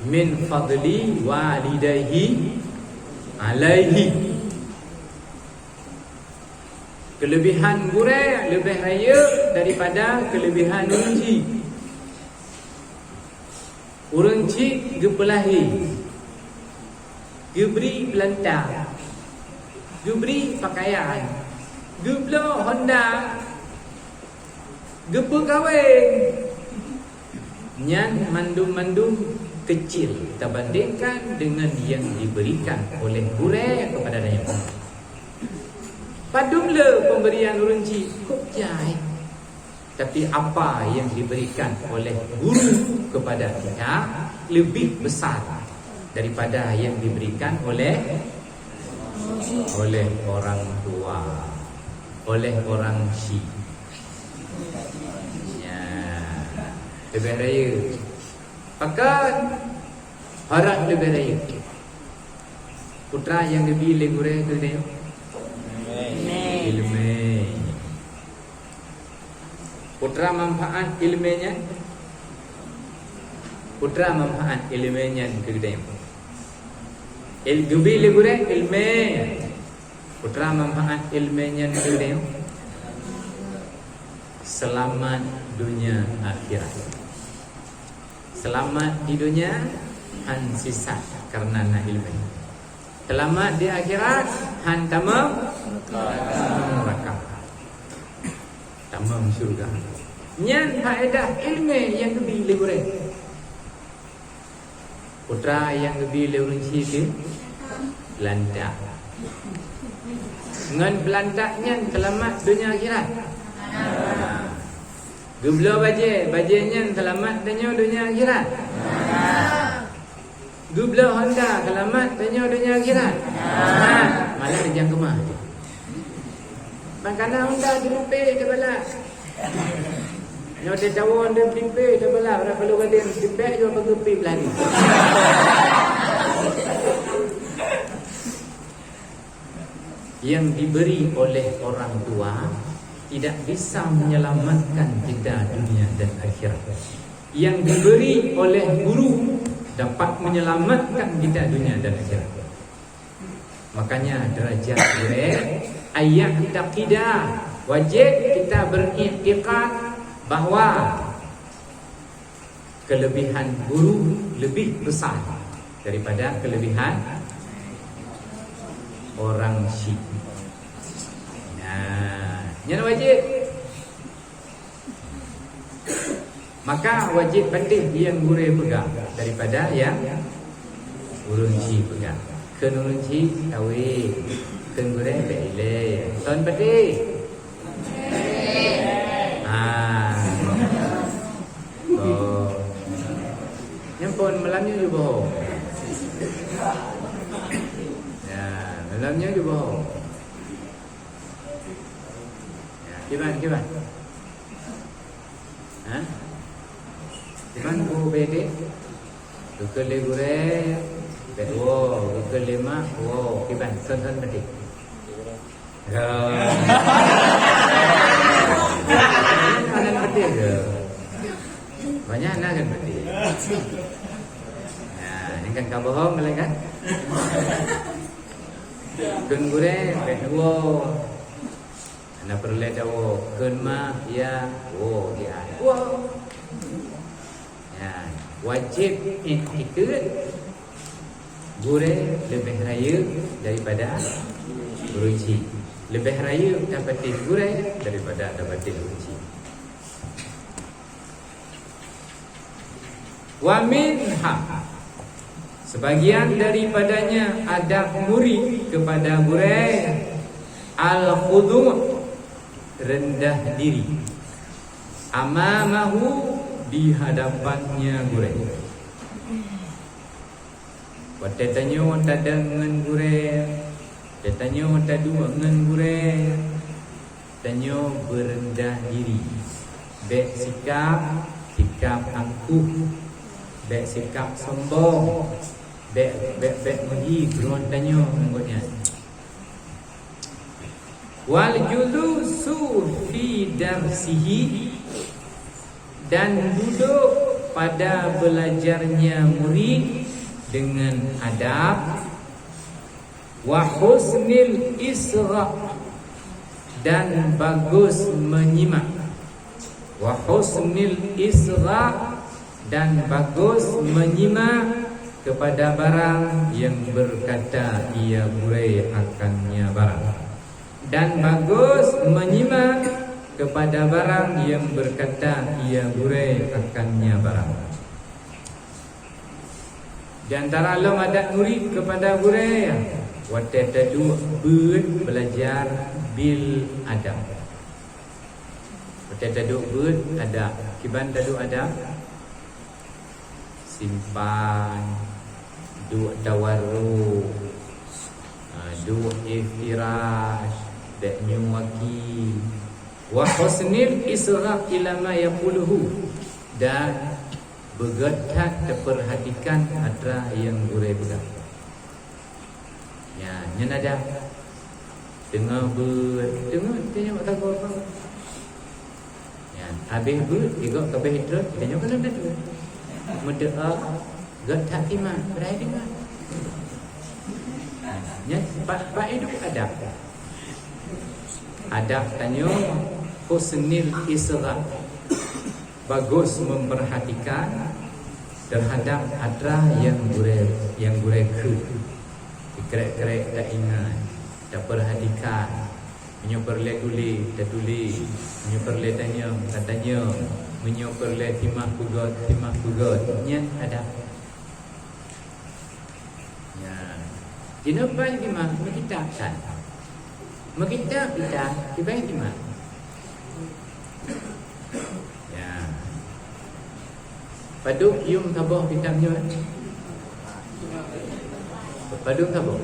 min fadli walidaihi alaihi. Keuleubihan gurée leubeh rayeuk daripada keuleubihan ureuëng chik. Ureuëng chik geupeulahé, geubri beulantak, geubri peukayan, geubloe honda, geupeukawén. Nyan mandum-mandum keucil tabandingkan deungon nyang diberikan oleh gurée keupada tanyoe. Padum le pemberian ureuëng chik, kok jai. Tapi apa yang diberikan oleh guru kepada kita lebih besar daripada yang diberikan oleh, oleh orang tua, oleh orang chik. Ya. Leubeh rayeuk. Pakon? Harap leubeh rayeuk. Peue nyang geubi lé gurée keu geutanyoe? Ileumé. Peue manfaat ileumé nyan? Peue manfaat ileumé nyan keu geutanyoe? Il-, geubi lé gurée ileumé. Peue manfaat ileumé nyan keu geutanyoe? Seulamat donya akhirat. Seulamat di donya, han sisat kareuna na ileumé. Seulamat di akhirat, han tamong neuraka. Tamong syeuruga. Nyan faedah ileumé nyang geubi lé gurée. Peue nyang geubi lé ureuëng chik? Beulantak. Ngon beulantak nyan seulamat donya akhirat? Geubloe bajée, bajée nyan seulamat tanyoe donya akhirat? Geubloe honda seulamat tanyoe donya akhirat? Malah rijang keumah. Mangkana honda dirupée teubalak. Nyoe teuh tawon deuh pipée teubalak, rot Balo Gadeng teupeue jua beugeupie beulari. Yang diberi oleh orang tua tidak bisa menyelamatkan kita dunia dan akhirat. Yang diberi oleh guru dapat menyelamatkan kita dunia dan akhirat. Makanya derajat gurée, ayya'taqida, wajib kita beriktikad bahwa kelebihan guru lebih besar daripada kelebihan orang chik. Nah, nyan wajib. Maka wajib patéh nyang gurée peugah daripada nyang ureuëng chik peugah. Kheun ureuëng chik kawé, kheun gurée bék ilée. Kon patéh? Ah. Oh. Malam nyoe ju bohong. Ya, malam nyoe ju bohong. Ya, kiban, kiban. Ha? Kiban bu B D? Geukheun lé gurée, bèk woe, geukheun lé mak, woe, kiban, thon-thon maté. Ya. Banyak na kan berarti. Nah, ini kan ka bohong kalian kan? Kheun gurée, bèk woe. Hana peureulée tawoe. Kheun ma, ya, woe, ya. Woe. Ya, wajéb iktikeuet gurée leubeh rayeuk daripada ureueng chik. Leubeh rayeuk tapatéh gurée daripada tapatéh ureueng chik. Wa minha, sebagian daripadanya adab murid kepada gurée, al-khudu', rendah diri, amamahu, di hadapannya gurée. Watée tanyoe tadong ngon gurée, watée tanyoe taduek ngon gurée, tanyoe beureundah diri. Bèk sikab, sikab angkuh. Bèk sikab sombong. Bèk, bèk, bèk meuhi droe tanyoe ngon gobnyan. Wal julusu fi darsihi, dan duduk pada belajarnya murid dengan adab, wa husnil isgha, dan bagus menyimak. Wa husnil isgha, dan bagus menyimak kepada barang yang berkata ia gurée akannya barang, dan bagus menyimak kepada barang yang berkata ia gurée akannya barang. Di antara lom adab murid kepada gurée, watée taduek beuet belajar bil adab. Watée taduek beuet adab. Kiban taduek adab? Simpan, duek tawaruk, ha, duek iftirash, bèk nyoe aki. Wa husnil isgha ila ma yaquluhu, dan beugét that tapeurhatikan atra nyang gurée peugah. Nyan, nyan adab. Teungoh beuet, teungoh tanyong bak sagoe. Nyan, habéh beuet, igob ka habéh trok, tanyong keunan teuh. Meudoa, gét that timat, beurai deungon. Nyan, bak, bak idup adab. Adab tanyoe husnil isgha. Bagus memperhatikan terhadap atra nyang gurée, nyang gurée kheun. Dikrek-krek taingat, tapeurhatikan. Meunyoe peureulée tuléh, tatuléh. Meunyoe peureulée tanyong, tatanyong. Meunyoe peureulée timak peugét, timak peugét. Nyan adab. Ya. Jinoe pai di ma meukitab tan. Meukitab di tan, kiban di ma. Ya. Padum yum saboh kitab nyoe? Padum saboh?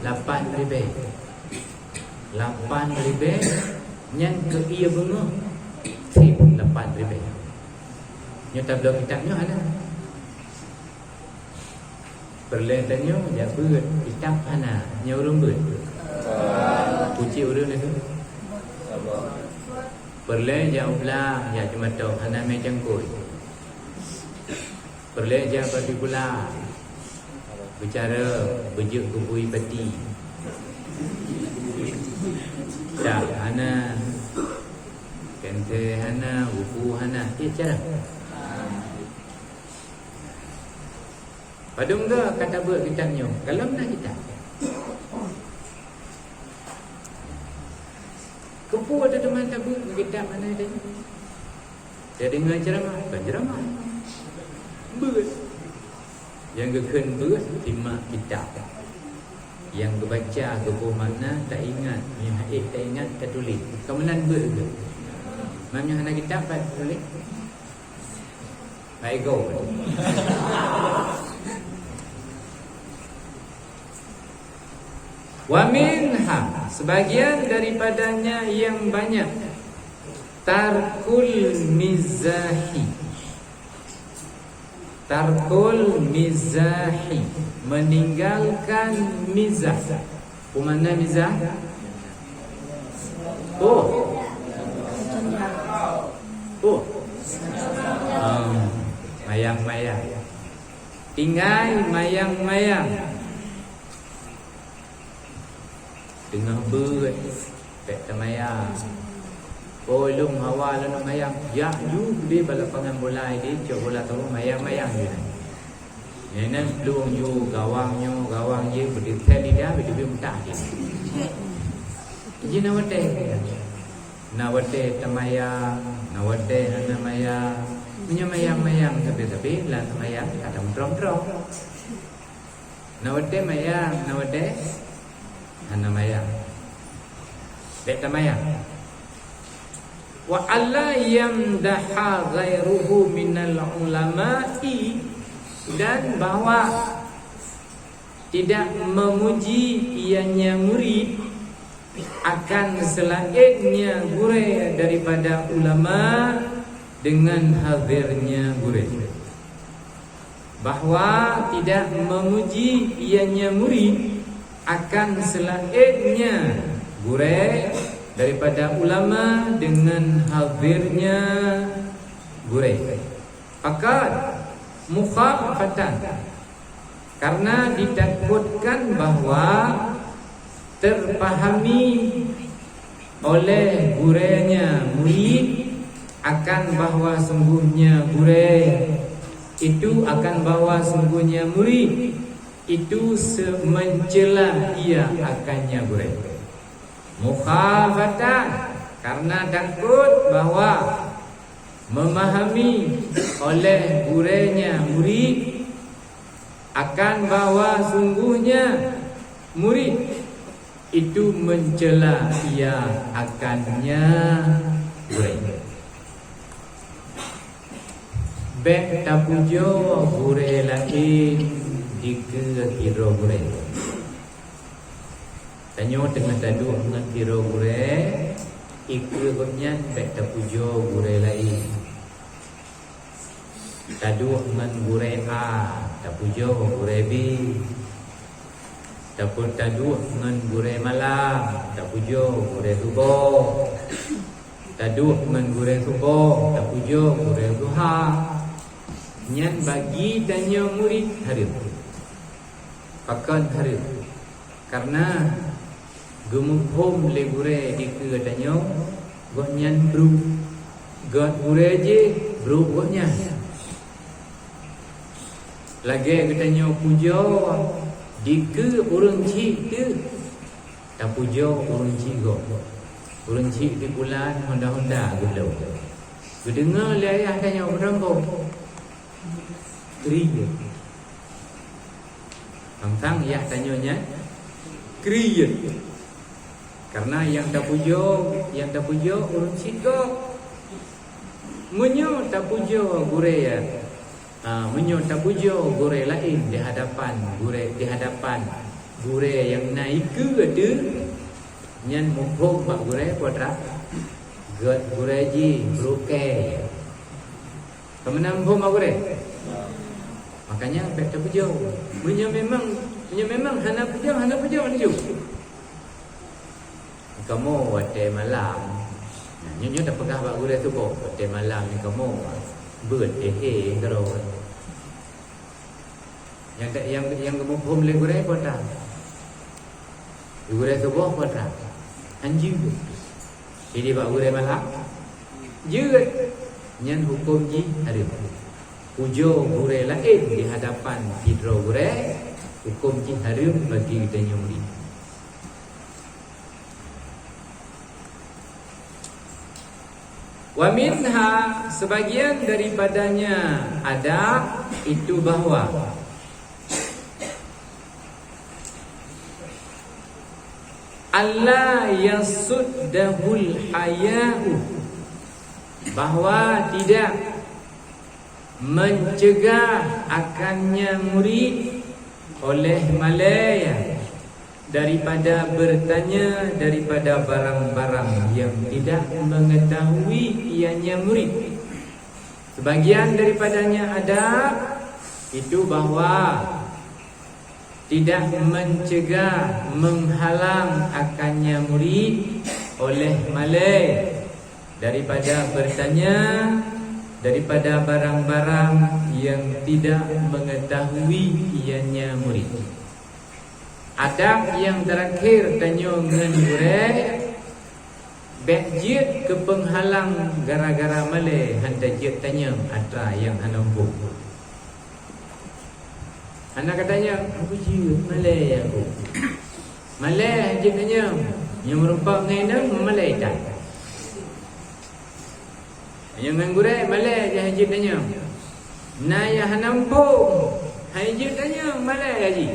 Lapan ribée. Lapan ribée nyan keu ié beungoh. Sit lapan ribée. Nyoe tabloe kitab nyoe hana. Peureulée tanyoe jak beuet kitab hana, nyoe ureuëng beuet. Kucik ureuëng lagée. Peureulée jak u blang, jak ceumatong hana mé cangkôi. Peureulée jak bak sikula, beucara beujeuet keu bui pati. Kitab hana, keuntée hana, buku hana, eh cara. Padum goe ka tabeuet kitab nyoe, kalon na kitab. Keupeue teuma tabeuet kitab hana teuh? Tadeungoe ceuramah, kon ceuramah. Beuet. Nyang geukheun beuet, simak kitab. Nyang geubaca geuboh makna, taingat, nyang hana taingat, tatuléh. Ka meunan beuet geuh. Meunyoe hana kitab, pat tatuléh? Hai go. Wa minha, sebagian daripadanya yang banyak, tarkul mizahi. Tarkul mizahi, meninggalkan mizah. Peue makna mizah? Oh. Oh. Ah, mayang-mayang. Tinggai mayang-mayang. Teungoh beuet, bèk tamayang. Oh, lôn hawa lôn mayang. Jak ju deh bak lapangan bola deh, cok bola teuh mayang-mayang ju nyan. Nyan plueng ju gawang nyoe, gawang jih, beudeuh thèe lidah, beudeuh meutak jih. Jih na watèe. Na watèe tamayang, na watèe hana mayang. Meunyoe mayang-mayang sabe-sabe, lam tamayang ka tameutrông-trong. Na watèe mayang, na watèe hana mayang. Bèk tamayang. Wa alla yamdaha ghairuhu minal ulama'i, dan bahwa tidak memuji ianya murid akan selainnya gurèe daripada ulama dengan hadirnya gurèe. Bahwa tidak memuji ianya murid akan selainnya gurèe daripada ulama dengan hadirnya gurèe. Pakon? Mukhafatan, karena ditakutkan bahwa terpahami oleh gurèenya murid akan bahwa sungguhnya gurèe itu, akan bahwa sungguhnya murid itu se-, mencela ia akannya gurèe. Mukhafatan, karena takut bahwa memahami oleh gurèenya murid akan bahwa sungguhnya murid itu mencela ia akannya gurèe. Bèk tapujoe gurèe laén dikeue sidroe gurèe. Tanyoe teungoh taduek ngon sidroe gurèe, dikeue gobnyan bèk tapujoe gurèe laén. Taduek ngon gurèe A, tapujoe gurèe B. Tapeu taduek ngon gurèe malam, tapujoe gurèe suboh. Taduek ngon gurèe suboh, tapujoe gurèe duha. Nyan bagi tanyoe murid hareuem. Pakon hareuem? Karena geumuphom lé gurèe dikeue tanyoe, gobnyan brôk. Göt gurèe jih, brôk gobnyan. Lagèe geutanyoe pujoe dikeue ureueng chik teuh, tapujoe ureueng chik gob. Ureueng chik di bulan honda-honda geulôn. Geudeungoe lé ayah tanyoe meurumpok. Kriet. Tang-tang yah tanyoe nyan kriet. Karena nyang tapujoe, nyang tapujoe ureueng chik gob. Meunyoe tapujoe gurèe, ha, meunyoe tapujoe gurèe laén di hadapan gurèe, di hadapan gurèe nyang na dikeue teuh, nyan muphom bak gurèe peue treuk? Göt gurèe jih, brôk kèe. Ka meunan muphom bak gurèe? Makanya bèk tapujoe. Meunyoe memang, meunyoe memang hana pujoe, hana pujoe laju. Kamoe watèe malam. Nah, nyoe, nyoe tapeugah bak gurèe suboh, watèe malam nyoe kamoe beuet, eh, eh, keudroe. Nyang, nyang, nyang geumuphom lé gurèe peue treuk? Gurèe suboh peue treuk? Han jeuet. Jadi bak gurèe malam, jeuet. Nyan huköm jih hareuem. Pujoe gurèe laén di hadapan sidroe gurèe, huköm jih hareuem bagi geutanyoe murit. Wa minha, sebagian daripadanya adab itu bahwa alla yasuddahul haya'u, bahwa tidak Mencegah akannya murid oleh malèe, daripada bertanya daripada barang-barang yang tidak mengetahui ianya murid. Sebagian daripadanya adab itu bahwa tidak mencegah, menghalang akannya murid oleh malèe daripada bertanya daripada barang-barang yang tidak mengetahui ianya murid. Adab nyang terakhir tanyoe ngon gurèe, bèk jeuet keu peunghalang gara-gara malèe han tajeuet tanyong atra nyang hana muphom. Hana ka tanyong, "Peue jeuet malèe ya, Teungku?" Malèe han jeuet tanyong, nyang meurumpok ngon inong malèe that. Nyang ngon gurèe malèe nyang han jeuet tanyong. Na nyang hana muphom, han jeuet tanyong malèe jih.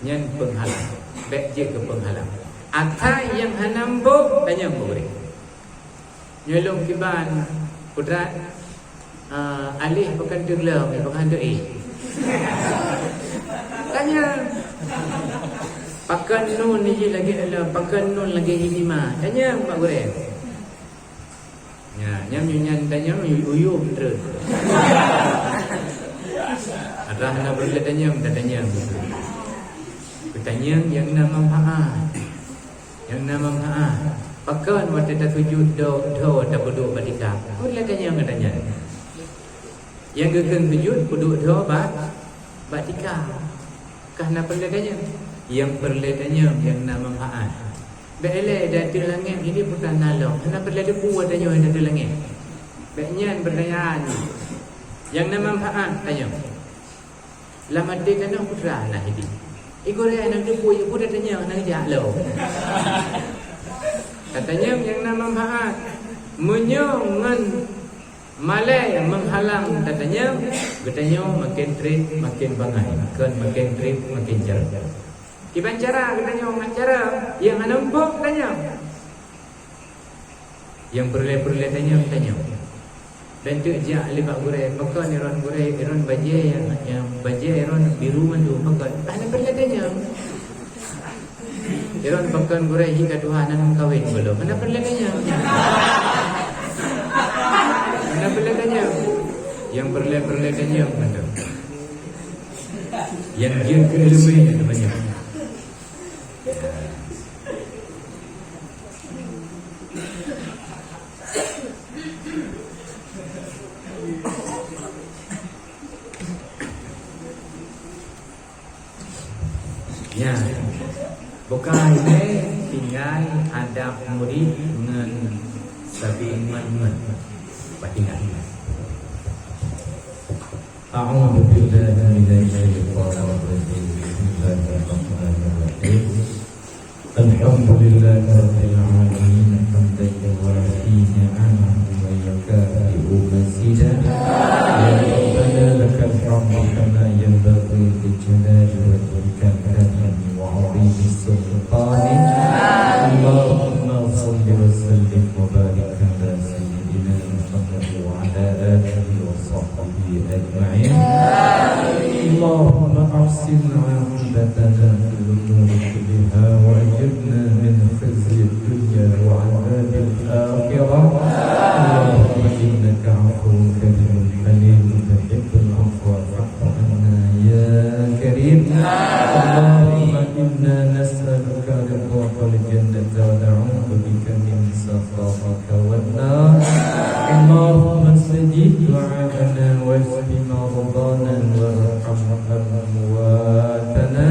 Nyan peunghalang. Bèk jeuet keu peunghalang. Asai nyang hana muphom, tanyong bak gurèe. Nyoe lôn kiban, Kudrat, ah, aléh pakon teuk lom, pakon teuk éh. Tanyong. Pakon nun jih lagèe lom, pakon nun lagèe ini ma. Tanyong bak gurèe. Nya, nyan, nyan, nyan tanyong, u-, uyuem treun. Adak hana peureulèe tanyong, tatanyong. Peutanyong nyang na manfaat. Nyang na manfaat. Pakon watèe tasujut dho, dho tapeuduek bak tika? Peureulèe tanyong gata nyan. Nyang geukheun sujut peuduek dho bak, bak tika. Ka hana peureulèe tanyong. Nyang peureulèe tanyong nyang na manfaat. Bèk ilèe di ateueh langèt, ini bukan na lom. Hana peureulèe teupeu tanyong di ateueh langèt. Bèk nyan peutanyaan. Nyang na manfaat tanyong. Lam até tanoh peue teuma na hideuen. Igoe hana teupeu, ibu tatanyong hana geujak lom. Tatanyong nyang na manfaat. Meunyoe ngon malèe meuhalang tatanyong, geutanyoe maken trép maken bangai, kon maken trép maken carông. Kiban cara geutanyoe ngon cara nyang hana muphom tanyong. Nyang peureulèe-peureulèe tanyong, tanyong. Dan teuk jak lé bak gurèe, pakon iron gurèe, iron bajèe nyang, nyang bajèe iron biru mandum, pakon? Hana peureulèe tanyong. Iron pakon gurèe hi ka tuha hana meukawen gohlom, hana peureulèe tanyong. Hana peureulèe tanyong. Nyang peureulèe-peureulèe tanyong mantong. Nyang jeuet keu ileumèe nyan banyak. Ya, bukai lé tinggai adab murit ngon sabe ngon-ngon. Bah tinggai. أعوذ بالله من الشيطان الرجيم. بسم الله الرحمن الرحيم. الحمد لله رب العالمين، حمدا يوافي نعمه ويكافئ مزيده. يا ربنا لك الحمد كما ينبغي لجلال وجهك الكريم وعظيم سلطانك. اللهم صل وسلم وبارك على سيدنا محمد وعلى آله وصحبه أجمعين. اللهم أحسن عاقبتنا في الأمور كلها وأجرنا من خزي الدنيا وعذاب الآخرة. اللهم إنك عفو كريم حليم تحب العفو فاعف عنا يا كريم. اللهم إنا نسألك رضاك والجنة ونعوذ بك من سخطك والنار. اللهم استجب دعاءنا واشف مرضانا وارحم أمواتنا.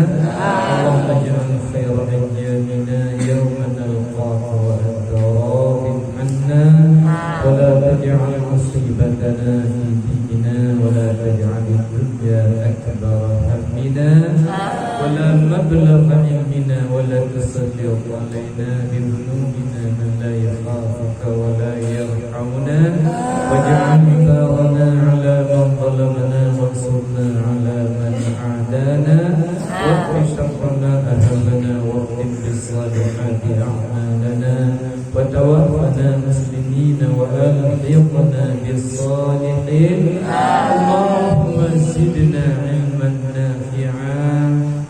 اللهم اجعل خير أيامنا يوم نلقاك وأنت راض عنا، ولا تجعل مصيبتنا في ديننا، ولا تجعل الدنيا أكبر همنا، ولا مبلغ علمنا، ولا تسلط علينا بذنوبنا من لا يخافك ولا يرحمنا، واجعل ثارنا على من ظلمنا وانصرنا على من عادانا، واكف شر ما أهمنا، واختم بالصالحات أعمالنا، وتوفنا مسلمين وألحقنا بالصالحين. اللهم زدنا علما نافعا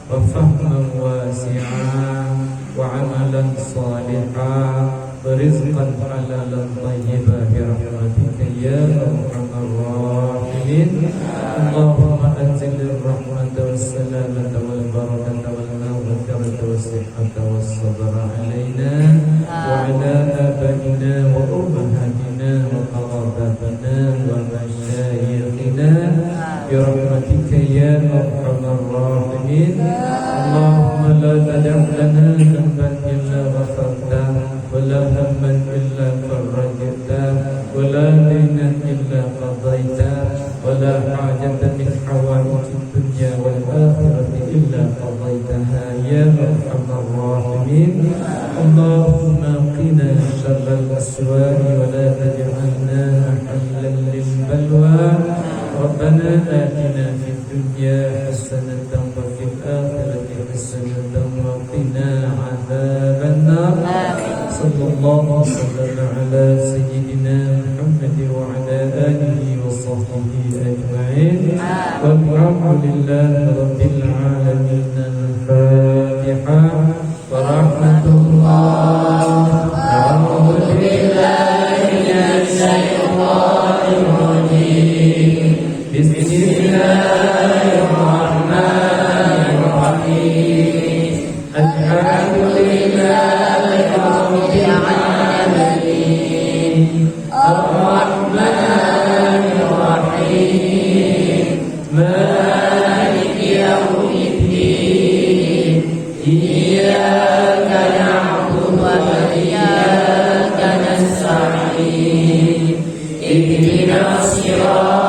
وفهما واسعا وعملا صالحا ورزقا حلالا طيبا برحمتك يا أرحم الراحمين. اللهم أنزل الرحمة والسلامة والبركة والمغفرة والصحة والصبر علينا وعلى آبائنا وأمهاتنا وقراباتنا ومشايخنا برحمتك يا أرحم الراحمين. اللهم لا تدع لنا ذنبا إلا غفرته ولا هما إلا فرجته ولا دينا إلا قضيته ولا حاجة من حوائج الدنيا والآخرة إلا قضيتها يا أرحم الراحمين. اللهم قنا شر الأسواء ولا تجعلنا محلا للبلوى. ربنا آتنا في الدنيا حسنة وفي الآخرة حسنة وقنا عذاب النار. صلى الله وسلم على سيدنا محمد وعلى آله وصحبه أجمعين. والحمد لله رب العالمين. الفاتحة. ورحمة الله. أعوذ بالله من الشيطان الرجيم. بسم الله الرحمن الرحيم. الحمد لله رب العالمين. الرحمن الرحيم. مالك يوم الدين. إياك نعبد وإياك نستعين. اهدنا الصراط